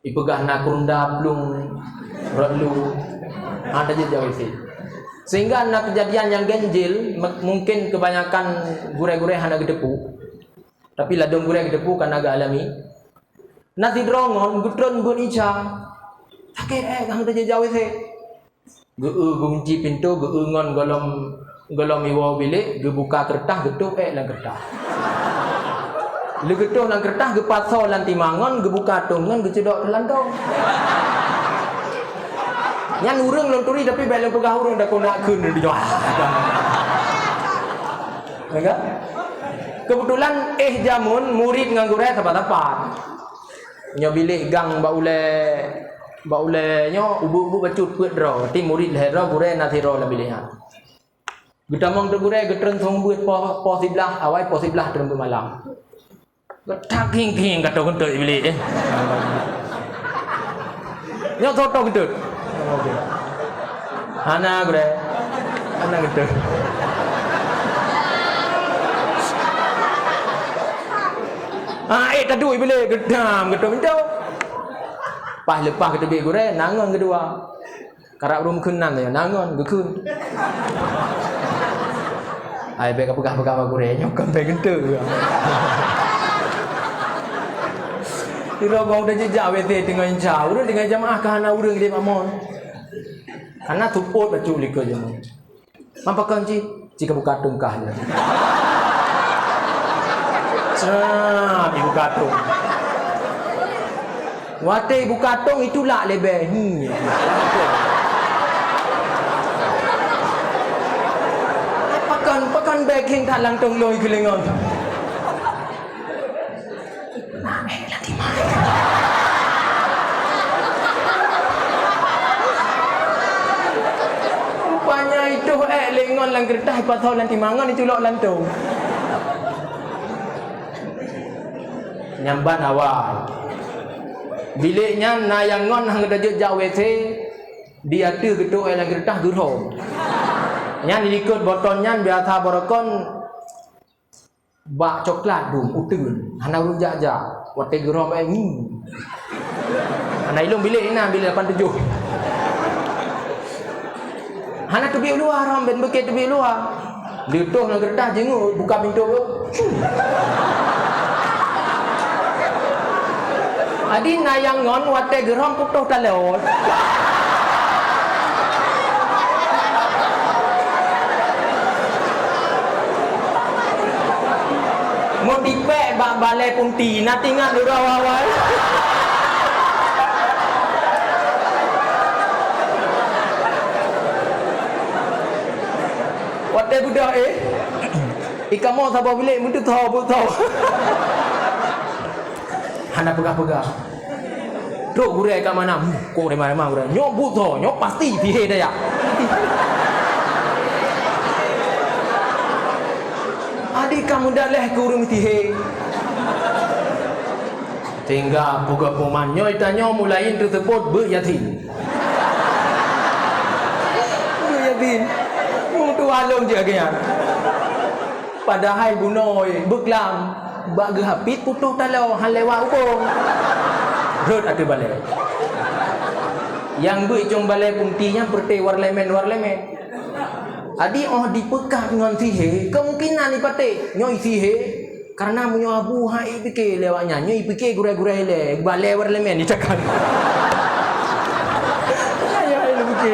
Ipeugah na keurunda plueng rot lu, han tajeuet jak W C. Sehingga na kejadian nyang ganjil, me-, mungkin kebanyakan gurée-gurée hana geuteupeue. Tapi ladôm gurée geuteupeue kana geualami. Na sidroe ngon geutreun beuet Isya. Sakét ék han tajeuet jak W C. Geu-eu geunci pintoe, geu-eu ngon gohlom, gohlom iwoe bilék, geubuka keureutah, geutôp ék lam keureutah. Lheueh geutôp lam keureutah, geupasoe lam timangon, geubuka tông ngon geucudok lam tông. Nyan ureuëng lôn turi, tapi bék lôn peugah ureuëng, takot na kheun di jawah. Keubeutulan éh jameun murit ngon gurée sapat-sapat. Nyoe bilék gang bak ulée, bak ulée nyoe ubeut-ubeut bacut peuet droe, berarti murit lhée droe, gurée na sidroe lam bilék nyan. Geutamong teuk gurée geutreun song beuet po, po siblaih awai, po siblaih treun beuet malam. Geutak ging-ging ka toh keuntôt bilék, eh. Nyoe soe toh keuntôt? Hana gurée. Hana keuntôt. Ah, ék taduek bilék geudam geutôp pintoe. Paih leupah geuteubiet gurée, na ngon geudua. Karab rum keunan ya, na ngon geukheun. Ai bék ka peugah-peugah bak gurée, nyoe kon bék geunteuk. Sidroe gob tajak W C teungoh Isya, ureuëng teungoh jamaah ka hana ureuëng di makmum. Kana tupot bacut likot jameun. Mam pakon cit? Cit ka buka tông kah nyan. Cah, ibuka tông. Watée ibuka tông, itulak lé bée. Hmm. Pakon, pakon bée kheun that lam tông lôn keulingon. Rupanya itôh ék lé ngon lam keureutah, ipasoe lam timangon, iculok lam tông. Nyan ban awai. Bilék nyan na nyang ngon han geujak jak W C, di ateueh geutôk ék lam keureutah geurhom. Nyan di likot boton nyan biasa barokon bak coklat dum uteuen, hana ureuëng jak-jak. Watée geurhom, eh, ngi. Hana ilôn bilék inan, bilék lapan tujoh. Hana teubiet luwa, rhom ben beukée teubiet luwa. Leutôh ngon keureutah jeuet buka pintoe. Adi na nyang ngon watée geurhom putôh talon. Meu Tipék bak balée punti, na tingat lôn awai-awai. Watée beudôh, eh, ikamoe saboh bilék meuteutoe-beutoe. Hana peugah-peugah. Trok gurée ka mana? Hmm, kok remah-remah gurée. Nyoe buet tho, nyoe pasti sihé daya. Adik ka meudaléh keu ureuëng sihé. Sehingga peugah puman nyoe tanyoe mulai teuseubut beuet Yasin. Beuet Yasin. Mutu along je agian. Padahai bunoe beuklam bak geuhapit putôh taloe han lewat ubông. Rhot ateueh balée. Nyang beuicong balée punti nyan peureuté warlemen-warlemen. Adi óh dipeugah ngon sihé, kemungkinan ipatéh nyoe sihé. Karena meunyoe abu hai pike lewat nyan, nyoe pike gurée-gurée lé, balée warlemen dicakang. Ayah, ayah pike.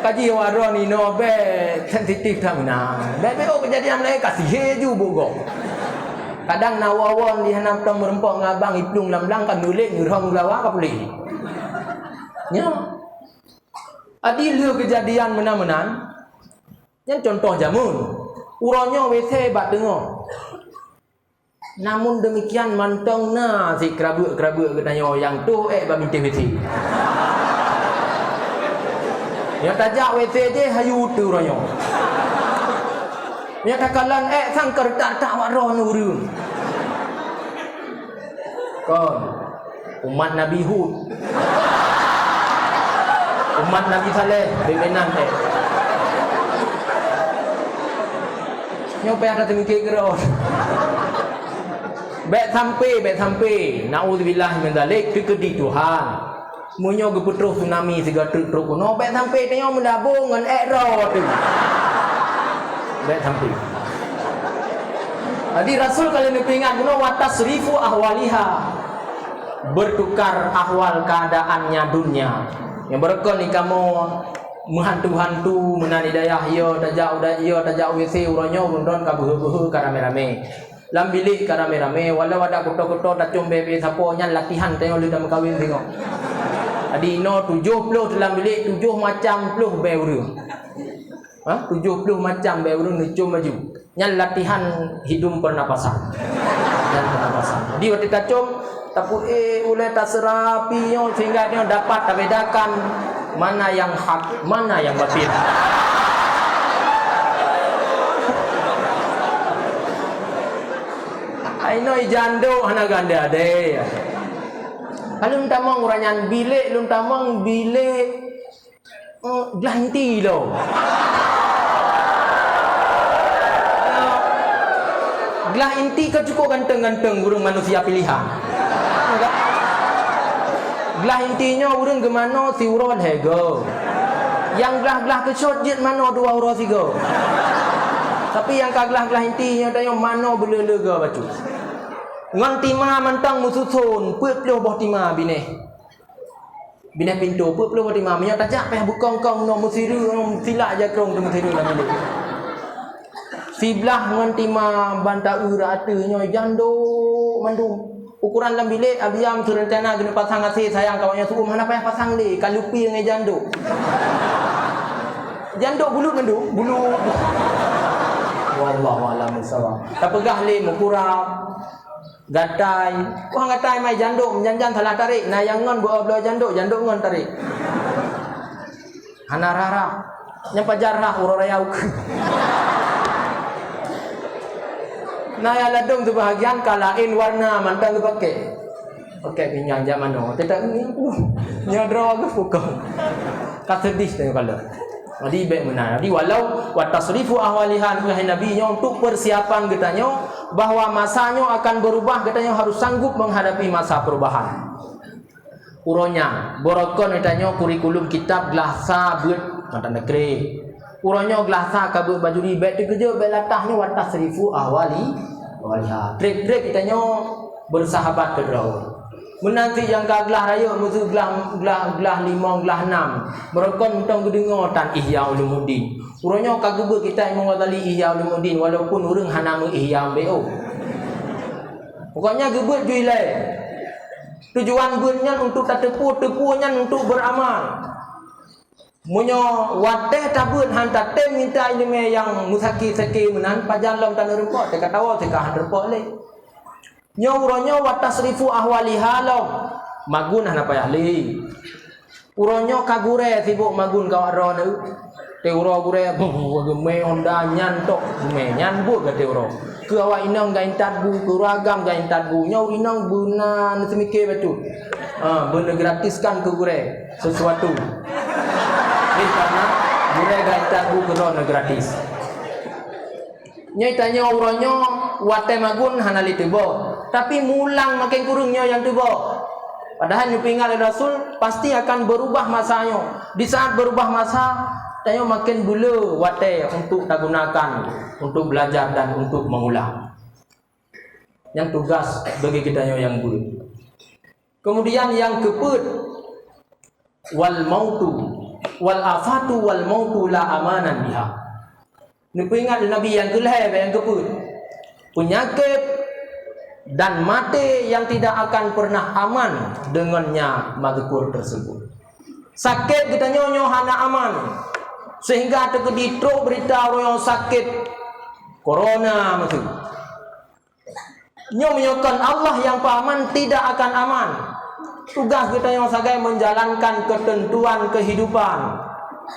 Kaji awak droe ni no, bèk sensitif that meunan. Bèk, bèk, oh, kejadian laén ka sihé ju bugong. Kadang na wawon di hana tong meureumpok ngon abang iplueng lam blang ka nulék ngeurhong ulawa ka puléh. Nyo. Adi lheueh kejadian meunan-meunan, nyan contoh jameun. Uroe nyoe W C bak teungoh. Namun demikian mantong na si keurabeuek-keurabeuek geutanyoe nyang toh ék bak mintih W C. Nyoe tajak W C jih hayu teuh uroe nyoe. Nyoe takalon ék sang keureutak-reutak wak droe ureuëng. Kon. Umat Nabi Hud. Umat Nabi Saleh, bimbingan teh. Nyoe payah tateumikir keudroe. Bèk sampai, bèk sampai. Naudzubillah min dzalik, teukeudi Tuhan. Meunyoe geupeutroh tsunami sigoe trok-trok keunoe, bèk sampai tanyoe meudabong ngon ék droe teuh. Bèk sampai. Jadi Rasul ka lheueh neupeuingat bunoe, "Wa tasrifu ahwaliha." Bertukar ahwal keadaannya dunia. Nyang beureukan di kamoe meuhantu-hantu meunan di dayah, yo tajak uda-, yo tajak W C uroe nyoe, ureuëng droen ka beuhe-beuhe ka ramé-ramé. Lam bilék ka ramé-ramé, walau adak kuto-kuto tacom bèe-bèe sapo nyan latihan tanyoe lheueh tameukawen singoh. Jadi inoe tujoh ploh lam bilék, tujoh macam ploh bèe ureuëng. Ha? Tujoh ploh macam bèe ureuëng neucom baju. Nyan latihan hidung pernapasan. Nyan pernapasan. Jadi watèe tacom, tapeuék ulèe taserapi nyoe sehingga nyoe dapat tabedakan mana yang hak, mana yang batil. Ai noi jandok hana ganda deh. Lalu tamong ureuëng nyan bilék, lôn tamong bilék. Eh, glah inti lo. Glah inti ka cukup ganteng-ganteng ureuëng manusia pilihan. Glah inti nyoe ureuëng geumanoe siuroe lhèe go. Nyang glah-glah keuchot jeuet manoe dua uroe sigo. Tapi nyang ka glah-glah inti nyoe tanyoe manoe beuleu-leu go bacut. Ngon tima mantong meususon, peuet ploh boh tima binéh. Binéh pintoe, peuet ploh boh tima. Meunyoe tajak payah beukong-kong, nyoe meusireue, nyoe silak jakrong teuh meusireue lam bilék. Siblah ngon tima ban taeu rot ateueh nyoe jandok mandum. Ukuran lam bilék, abiam seurencana geuneuk pasang asèe sayang kawan nyoe seuuem hana payah pasang lé, ka leupie ngon jandok. Jandok bulut mandum, bulut. Wallahu a'lam bishawab. Tapeugah lé meukurab. Gatai. Wah, gatai mai jandok, meujan-jan salah tarek. Na nyang ngon beu-o bloe jandok, jandok ngon tarek. Hana rara. Nyang pajar rah uroe raya ukeue. Na nyang ladôm seubahagian ka laén warna mantong geupaké. Paké pinyan jak manoe. Teutab ni, uh, nyoe droe geuh pukon. Ka seudih teuh kalau. Jadi, bèk meunan. Jadi, walau wa tasrifu ahwaliha, kheun Nabi, nyoe untuk persiapan geutanyoe, bahwa masa nyoe akan berubah, geutanyoe harus sanggup menghadapi masa perubahan. Uroe nyan, beureukan geutanyoe kurikulum kitab glah sa beuet mata neugri. Uroe nyoe glah sa ka beuet bajuri, bèk teukeujot, bèk latah nyoe wa tasrifu ahwali, ahwaliha. Trép-trép geutanyoe bersahabat keudroe. Meunan cit nyang ka glah rayeuk, meuseu glah, glah, glah limong, glah nam. Meurokon mantong geudeungoe tan Ihya Ulumuddin. Uroe nyoe ka geubeuet kitab Imam Ghazali Ihya Ulumuddin, walaupun ureuëng hana meu-ihya B O. Pokoknya geubeuet ju ilée. Tujuan beuet nyan untuk tateupeue, teupeue nyan untuk beuramal. Meunyoe watée tabeuet han tatem minta iéleumé nyang meusaki-saki meunan, pajan lom taneureumpok, teuka tawoe teuka han reumpok lé. Nyoe uroe nyoe wa tasrifu ahwaliha lom, magun hana payah lé. Uroe nyoe ka gurée sibok magun kawak droeneuh. Teuroe gurée, buh, geumé honda nyan tok, geumé nyan buet gata uroe. Keu awak inong gaintat bu, keu ureuëng agam gaintat bu. Nyoe ureuëng inong beuna neuseumiké bacut. Ha, beuna gratiskan keu gurée sesuatu. Jadi karena gurée gaintat bu keu droeneuh gratis. Nyoe tanyoe uroe nyoe watée magun hana lé teuboh, tapi mulang maken kureueng nyoe nyang teuboh. Padahai neupeuingat lé Rasul, pasti akan berubah masa nyoe. Di saat berubah masa, tanyoe maken beuleu watée untuk tagunakan untuk belajar dan untuk mengulang. Nyang tugas bagi geutanyoe nyang beuet. Kemudian nyang keupeuet, wal mautu, wal afatu wal mautu la amanan biha. Neupeuingat lé Nabi nyang keulhée bak nyang keupeuet. Penyakit dan maté yang tidak akan pernah aman dengannya mazkur tersebut. Sakét geutanyoe nyoe hana aman, sehingga teukeudi trok beurita uroe nyoe sakét corona meusu. Nyoe meunyoe kon Allah nyang peuaman, tidak akan aman. Tugas geutanyoe sagai menjalankan ketentuan kehidupan.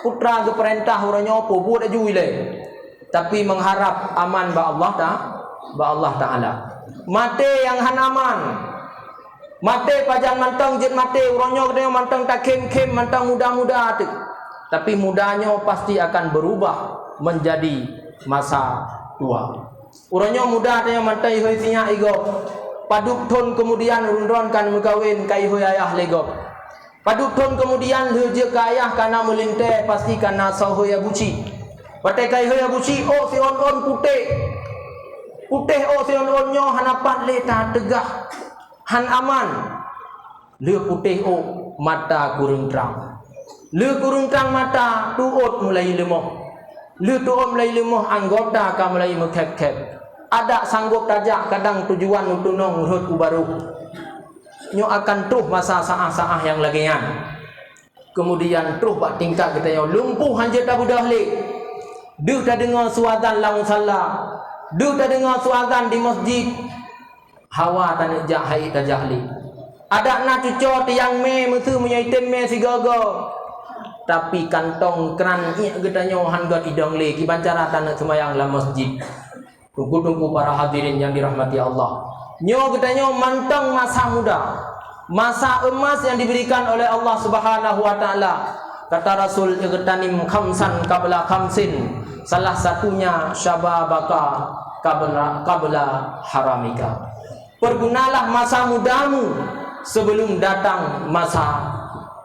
Putra geupeurintah uroe nyoe peubuet laju ilée, tapi mengharap aman bak Allah Ta-, bak Allah Taala. Maté nyang hana aman. Maté pajan mantong jeuet maté, uroe nyoe geutanyoe mantong takhém-khém, mantong muda-muda teuk. Tapi muda nyoe pasti akan berubah menjadi masa tua. Uroe nyoe muda tanyoe mantong ihôi sinyak lé gob. Padub thon keumudian ureuëng droen ka neumeukawen ka ihôi ayah lé gob. Padub thon keumudian lheueh jeuet keu ayah ka na meulintée pasti ka na soe hôi Abuci. Watée ka ihôi Abuci, ôk siôn-ôn putéh. Putéh ôk siôn-ôn nyoe hana pat lé tateugah. Han aman. Lheueh putéh ôk, mata kureueng trang. Lheueh kureueng trang mata, tuôt mulai leumoh. Lheueh tuôt mulai leumoh, anggota ka mulai meukhép-khép. Adak sanggob tajak kadang tujuan u tunong rhot u barôh. Nyoe akan troh masa saáh-saáh nyang lagée nyan. Keumudian troh bak tingkat geutanyoe lumpuh hanjeuet tabeudôh lé. Deuh tadeungoe su azan lam musalla, deuh tadeungoe su azan di masjid, hawa taneuk jak hai tajak lé. Adak na cucoe tiang mé meusu meunyoe item mé sigoe-goe, tapi kantong kran iék geutanyoe han gét idong lé kiban cara taneuk seumayang lam masjid. Teungku-teungku para hadirin yang dirahmati Allah, nyoe geutanyoe mantong masa muda, masa emas yang diberikan oleh Allah Subhanahu wa Ta'ala. Kata Rasul, "Ightanim khamsan qabla khamsin," salah satunya syababaka qabla, qabla haramika. Pergunalah masa mudamu sebelum datang masa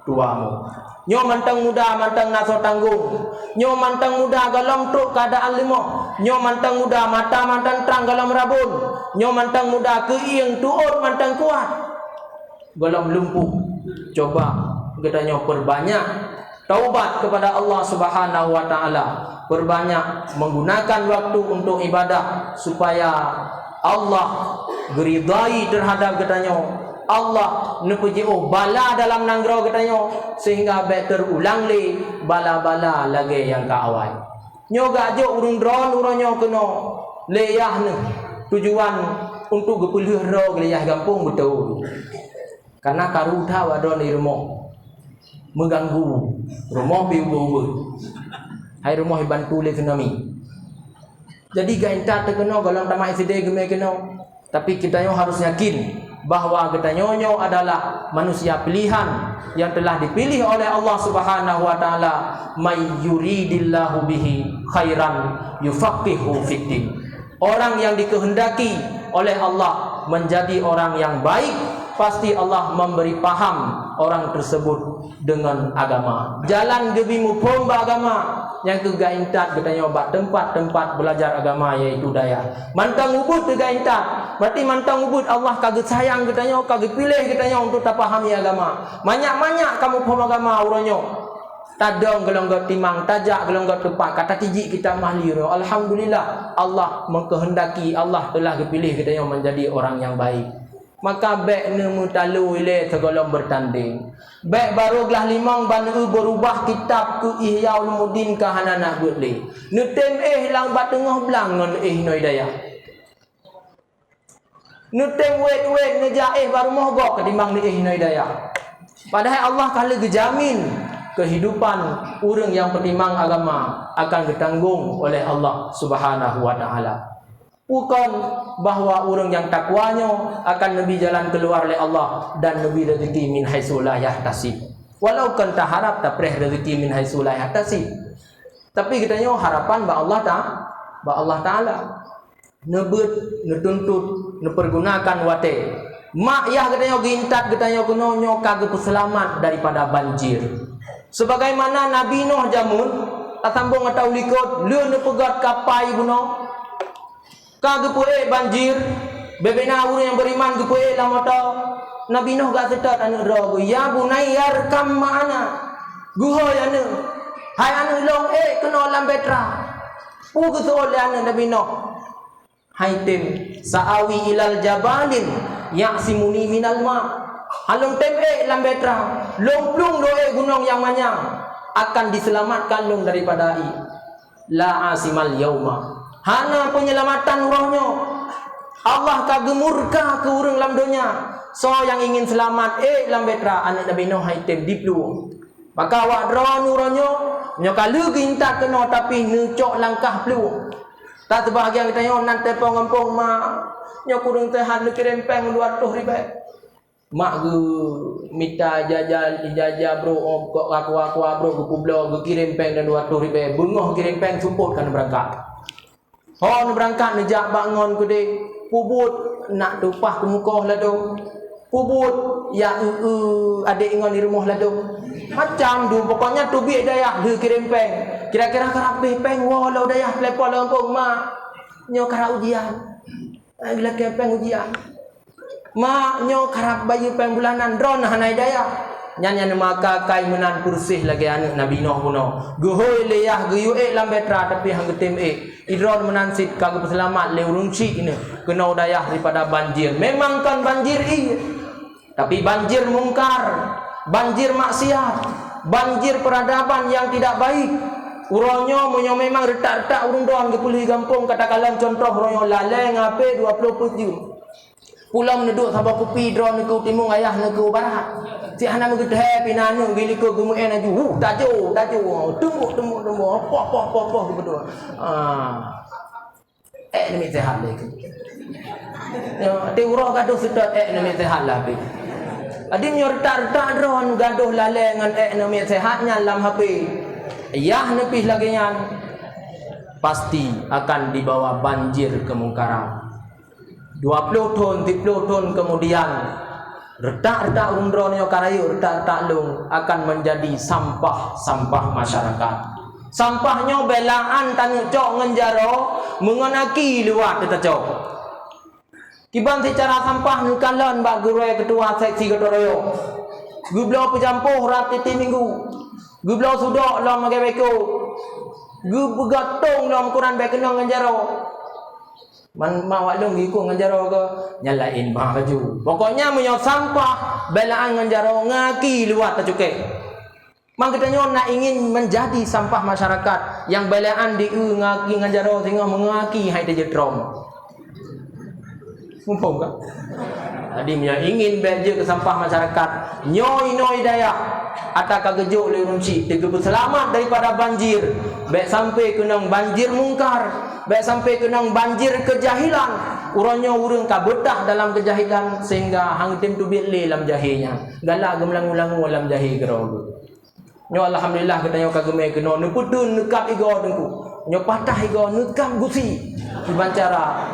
tuamu. Nyoe mantong muda mantong na soe tanggong. Nyoe mantong muda gohlom trok keuadaan leumoh. Nyoe mantong muda mata mantong trang gohlom rabon. Nyoe mantong muda keuieng tuôt mantong kuat. Gohlom lumpuh. Coba geutanyoe peurbanyak taubat kepada Allah Subhanahu wa Ta'ala. Peurbanyak menggunakan waktu untuk ibadah supaya Allah geuridai terhadap geutanyoe. Allah neupeujiôh bala dalam nanggroe geutanyoe, sehingga bék teurulang lé bala-bala lagée nyang ka awai. Nyoe geujok ureuëng droen uroe nyoe keunoe lé yah neuh, tujuan untuk geupeulheueh droe lé yah gampông beutôi. Karena karu that bak droen di rumoh, meuganggu, rumoh pih ubeuet-ubeuet. Hai rumoh ibantu lé tsunami. Jadi geuintat teuh keunoe gohlom tamat S D geumé keunoe. Tapi geutanyoe harus yakin bahwa geutanyoe nyoe adalah manusia pilihan yang telah dipilih oleh Allah Subhanahu wa Ta'ala. "May yuridillahu bihi khairan yufaqqihhu fiddin." Orang yang dikehendaki oleh Allah menjadi orang yang baik, pasti Allah memberi paham orang tersebut dengan agama. Jalan geubi muphom bak agama, nyang keuh geuintat geutanyoe bak teumpat-teumpat beulajar agama, yaitu dayah. Mantong ubit teuga intat, berarti mantong ubit Allah ka geusayang geutanyoe, ka geupiléh geutanyoe untuk tapahami agama. Manyak-manyak kamoe phom agama uroe nyoe. Tadong geulong geutimang, tajak geulong geutupat, ka tatijik kitab mahli uroe nyoe. Alhamdulillah, Allah mengkehendaki, Allah telah geupiléh geutanyoe menjadi orang yang baik. Maka bék neumeutalo ilée sigohlom beurtandeng. Bék barô glah limong ban eu beurubah kitab keu Ihya Ulumuddin ka hana na beuet lé. Neutem éh lam bak teungoh blang ngon éh inoe dayah. Neutem wét-wét neujak éh bak rumoh gob ketimbang neuéh inoe dayah. Padahai Allah ka lheueh geujamin keuhidupan ureuëng nyang peutimang agama akan geutanggong oleh Allah Subhanahu wa Ta'ala. Bukon bahwa ureuëng nyang takwa nyoe akan neubi jalan keuluar lé Allah dan neubi rezeki min haitsu la yahtasib. Walau kon taharab tapreh rezeki min haitsu la yahtasib, tapi geutanyoe harapan bak Allah Ta-, bak Allah Taala. Neubeuet, neutuntut, neupeurgunakan watée. Mak yah geutanyoe geuintat geutanyoe keunoe nyoe ka geupeuseulamat daripada banjir. Sebagaimana Nabi Nuh jameun, tasambong ata u likot, lheueh neupeugét kapai bunoe, ka geupeuék banjir, bubena ureuëng nyang beuriman geupeuék lam mata. Nabi Nuh gak seutôt aneuëk droe geuh, "Ya bunayya rkab ma'ana." Geuhôi aneuëk, "Hai aneuëk lôn, ék keunoe lam bahtera." Peue geuseuôt lé aneuëk Nabi Nuh? Hai tem, "Sa'awi ilal jabalin ya'simuni minal ma." Hai lôn tem ék lam bahtera, lôn plueng lôn ék gunong nyang manyang, akan diseulamatkan lôn daripada ié. La asimal yauma. Hana peunyelamatan uroe nyoe. Allah ka geumurka keu ureuëng lam donya. Soe nyang ingin seulamat, ék lam bahtera aneuëk Nabi Nuh hai tem diplueng. Maka awak droeneuh uroe nyoe, nyoe ka lheueh geuintat keunoe tapi neucok langkah plueng. That seubahagian geutanyoe nan teupông gampông, "Mak, nyoe kureueng seuhat, neukirém péng dua reutôh ribée." Mak geumita ijazah, ijazah brôk, oh, kok aku-aku brôk geupeubloe, geukirém péng dan dua reutôh ribée, beungoh kirém péng seupôt ka neubeurangkat. Ho neubeurangkat neujak bak ngon keudeh, peubuet nak tumpah keumukoh ladôm, peubuet ya eu-eu adék ngon di rumoh ladôm. Macam dum, pokoknya teubiet dayah lheueh kirém péng. Kira-kira karab abéh péng, woe lom dayah, telepon lom gampông, "Mak, nyoe karab ujian." Ai geulakée péng ujian. "Mak, nyoe karab bayeue péng bulanan, droeneuh hana dayah." Nyan nyang neumaka kai meunan peureuseh lagée aneuëk Nabi Nuh bunoe. Geuhôi lé yah geuyue ék lam bahtera tapi han geutem ék. Idroe meunan cit ka geupeuseulamat lé ureuëng syik nyoe keunoe dayah daripada banjir. Memang kon banjir ié, tapi banjir mungkar, banjir maksiat, banjir peradaban yang tidak baik. Uroe nyoe meunyoe memang reutak-reutak ureuëng droe geupeulhi gampông, katakanlah contoh uroe nyoe lalée ngon hapé dua ploh peuet jeuem. Pulang neuduek saboh kupi, droeneuh keu timu, ayah neuh keu barat. Cit hana meugeuteuhée pih na aneuëk geulikot geumeu'en laju. Huh, tajo, tajo. Tumbuk, tumbuk, tumbuk. Poh, poh, poh, poh, geubeudôh. Ah. Ék neumiet seuhat lé keu. Nyoe, ti uroe gadoh seutôt ék neumiet seuhat lah pih. Jadi nyoe reutak-reutak droeneuh gadoh lalée ngon ék neumiet seuhat nyan lam hapé. Yah neuh pih lagée nyan. Pasti akan dibawa banjir kemungkaran. Dua ploh thon, tiga ploh thon kemudian, reutak-reutak ureuëng droeneuh nyoe ka rayeuk, reutak-reutak lôn akan menjadi sampah-sampah masyarakat. Sampah nyoe beulaan taneuk cok ngon jaroe, meungon aki luwah teutacok. Kiban seucara sampah neukalon bak gurée keutua seksi gotong royong. Geubloe peujampôh rab tieb-tieb minggu. Geubloe sudok lom lagée beko. Geupeugöt tong lom ukuran bék keunong ngon jaroe. Man, ma wak lôn geukong ngon jaroe keu, nyan laén bah laju. Pokoknya meunyoe sampah beulaan ngon jaroe, ngon aki luwah tacukée. Man geutanyoe na ingin menjadi sampah masyarakat nyang beulaan di eu ngon aki ngon jaroe singoh meungon aki hai teujeuet trom. Muphom ka? Jadi meunyoe ingin bék jeuet keu sampah masyarakat, nyoe inoe dayah ata ka geujok lé ureuëng chik teugeupeuseulamat daripada banjir. Bék sampai keunong banjir mungkar, bék sampai keunong banjir keujahilan. Uroe nyoe ureuëng ka beutah dalam keujahilan sehingga han tem teubiet lé lam jahé nyan. Galak geumeulangu-langu lam jahé keudroe. Nyoe alhamdulillah geutanyoe ka geumé keunoe, neupeuteun neukab igoe Teungku. Nyoe patah igoe neukab gusi. Kiban cara.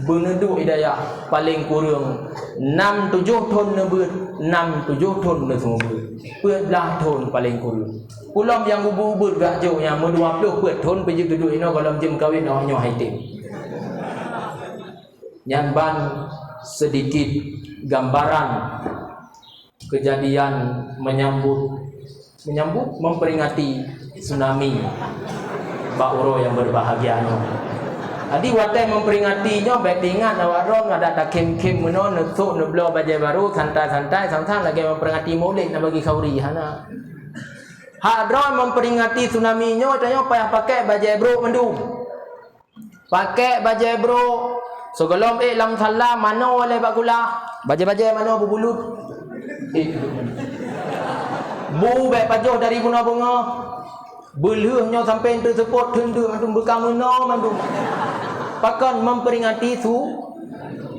Beuneuduek i dayah paleng kureueng nam tujoh thon neubeuet, nam tujoh thon neuseumeubeuet. Peuet blaih thon paleng kureueng. Ulôn nyang ubeuet-ubeuet gak jok nyang meudua ploh peuet thon peue jeuet geuduek inoe gohlom jeuem kawen awak nyoe hai tem. Nyan ban seudikit gambaran keujadian menyambut, menyambut, memperingati tsunami bak uroe nyang berbahagia nyoe. Jadi watée memperingati nyoe bék teuingat awak droe adak takhém-khém meunoe, neusok neubloe bajée barô santai-santai sang-sang lagée memperingati Maulid na bagi khauri, hana. Hak droe memperingati tsunami nyoe tanyoe payah pakai bajée brok mandum. Pakai bajée brok, sigohlom ék lam musala manoe lé bak kulah, bajée-bajée manoe beubulut. Ék. Bu bék pajoh dari bunoe beungoh. Beulheueh nyoe sampoe teuseupôt teundeuk mandum beuka meunoe mandum. Pakon memperingati su-,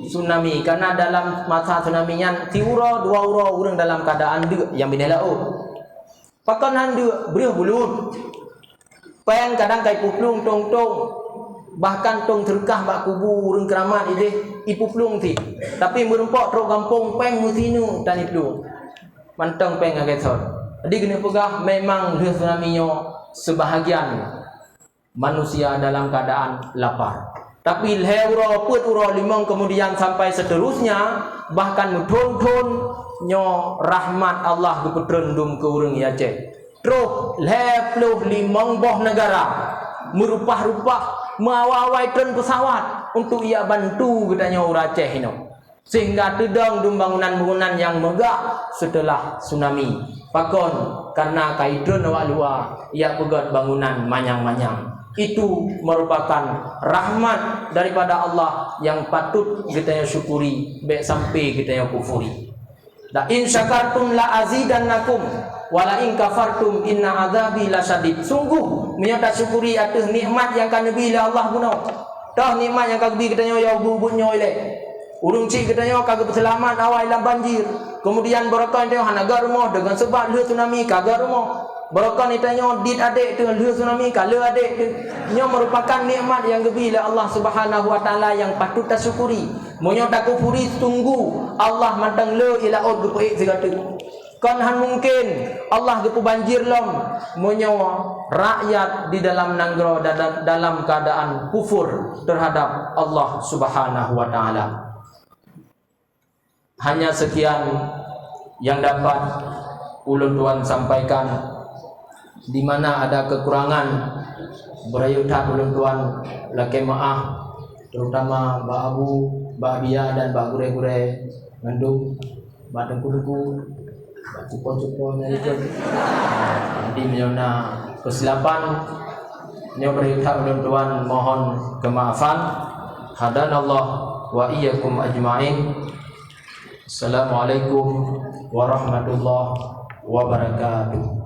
tsunami, karena dalam masa tsunami nyan siuroe dua uroe ureuëng dalam keadaan deuk nyang binéh laôt. Pakon han deuk, breueh bulut. Péng kadang ka ipeuplueng tong-tong, bahkan tong teureukah bak kubu ureuëng keuramat idéh ipeuplueng cit. Tapi meureumpok trok gampông péng meusineuk tan iplueng. Mantong péng lagée thon. Jadi keuneuk peugah memang lheueh tsunami nyoe seubahagian manusia dalam keadaan lapar. Tapi lhée uroe, peuet uroe, limong kemudian sampai seterusnya, bahkan meuthon-thon nyoe rahmat Allah geupeutreun dum keu ureuëng Aceh. Troh lhée ploh limong boh neugara meurupah-rupah, meuawai-awai treun peusawat untuk ia bantu geutanyoe ureuëng Aceh inoe. Sehingga teudong dum bangunan-bangunan nyang meugah seuteulah tsunami. Pakon? Karena ka itreun awak luwa, jak peugét bangunan manyang-manyang. Itu merupakan rahmat daripada Allah nyang patut geutanyoe syukuri, bék sampai geutanyoe kufuri. "La in syakartum la azidannakum, wa la in kafartum inna adzabi lasyadid." Sungguh, meunyoe tasyukuri ateueh nikmat nyang ka neubi lé Allah bunoe, toh nikmat nyang ka geubi geutanyoe yôh ubeuet-ubeuet nyoe ilée. Ureuëng chik geutanyoe ka geupeuseulamat awai lam banjir. Keumudian baroekon tanyoe hana gét rumoh deungon sabab lheueh tsunami ka gét rumoh. Baroekon tanyoe dit adék teuh lheueh tsunami ka le adék teuh. Nyoe meurupakan nikmat nyang geubi lé Allah Subhanahu wa Taala nyang patut tasyukuri. Meunyoe takufuri, sungguh Allah mantong le ie laôt geupeuék sigoe teuk. Kon han mungken Allah geupeubanjir lom meunyoe rakyat di dalam nanggroe da-, dalam keadaan kufur terhadap Allah Subhanahu wa Taala. Hanya sekian yang dapat ulôn tuan sampaikan. Di mana ada kekurangan, beurayeuk that ulôn tuan lakée meuáh, terutama bak abu, bak biya dan bak gurée-gurée mandum, bak teungku-teungku, bak cupo-cupo nyang ikot. Jadi meunyoe na keusilapan, nyoe beurayeuk that ulôn tuan mohon keumaafan. Hadanallah wa iyyakum ajmain. Assalamualaikum warahmatullahi wabarakatuh.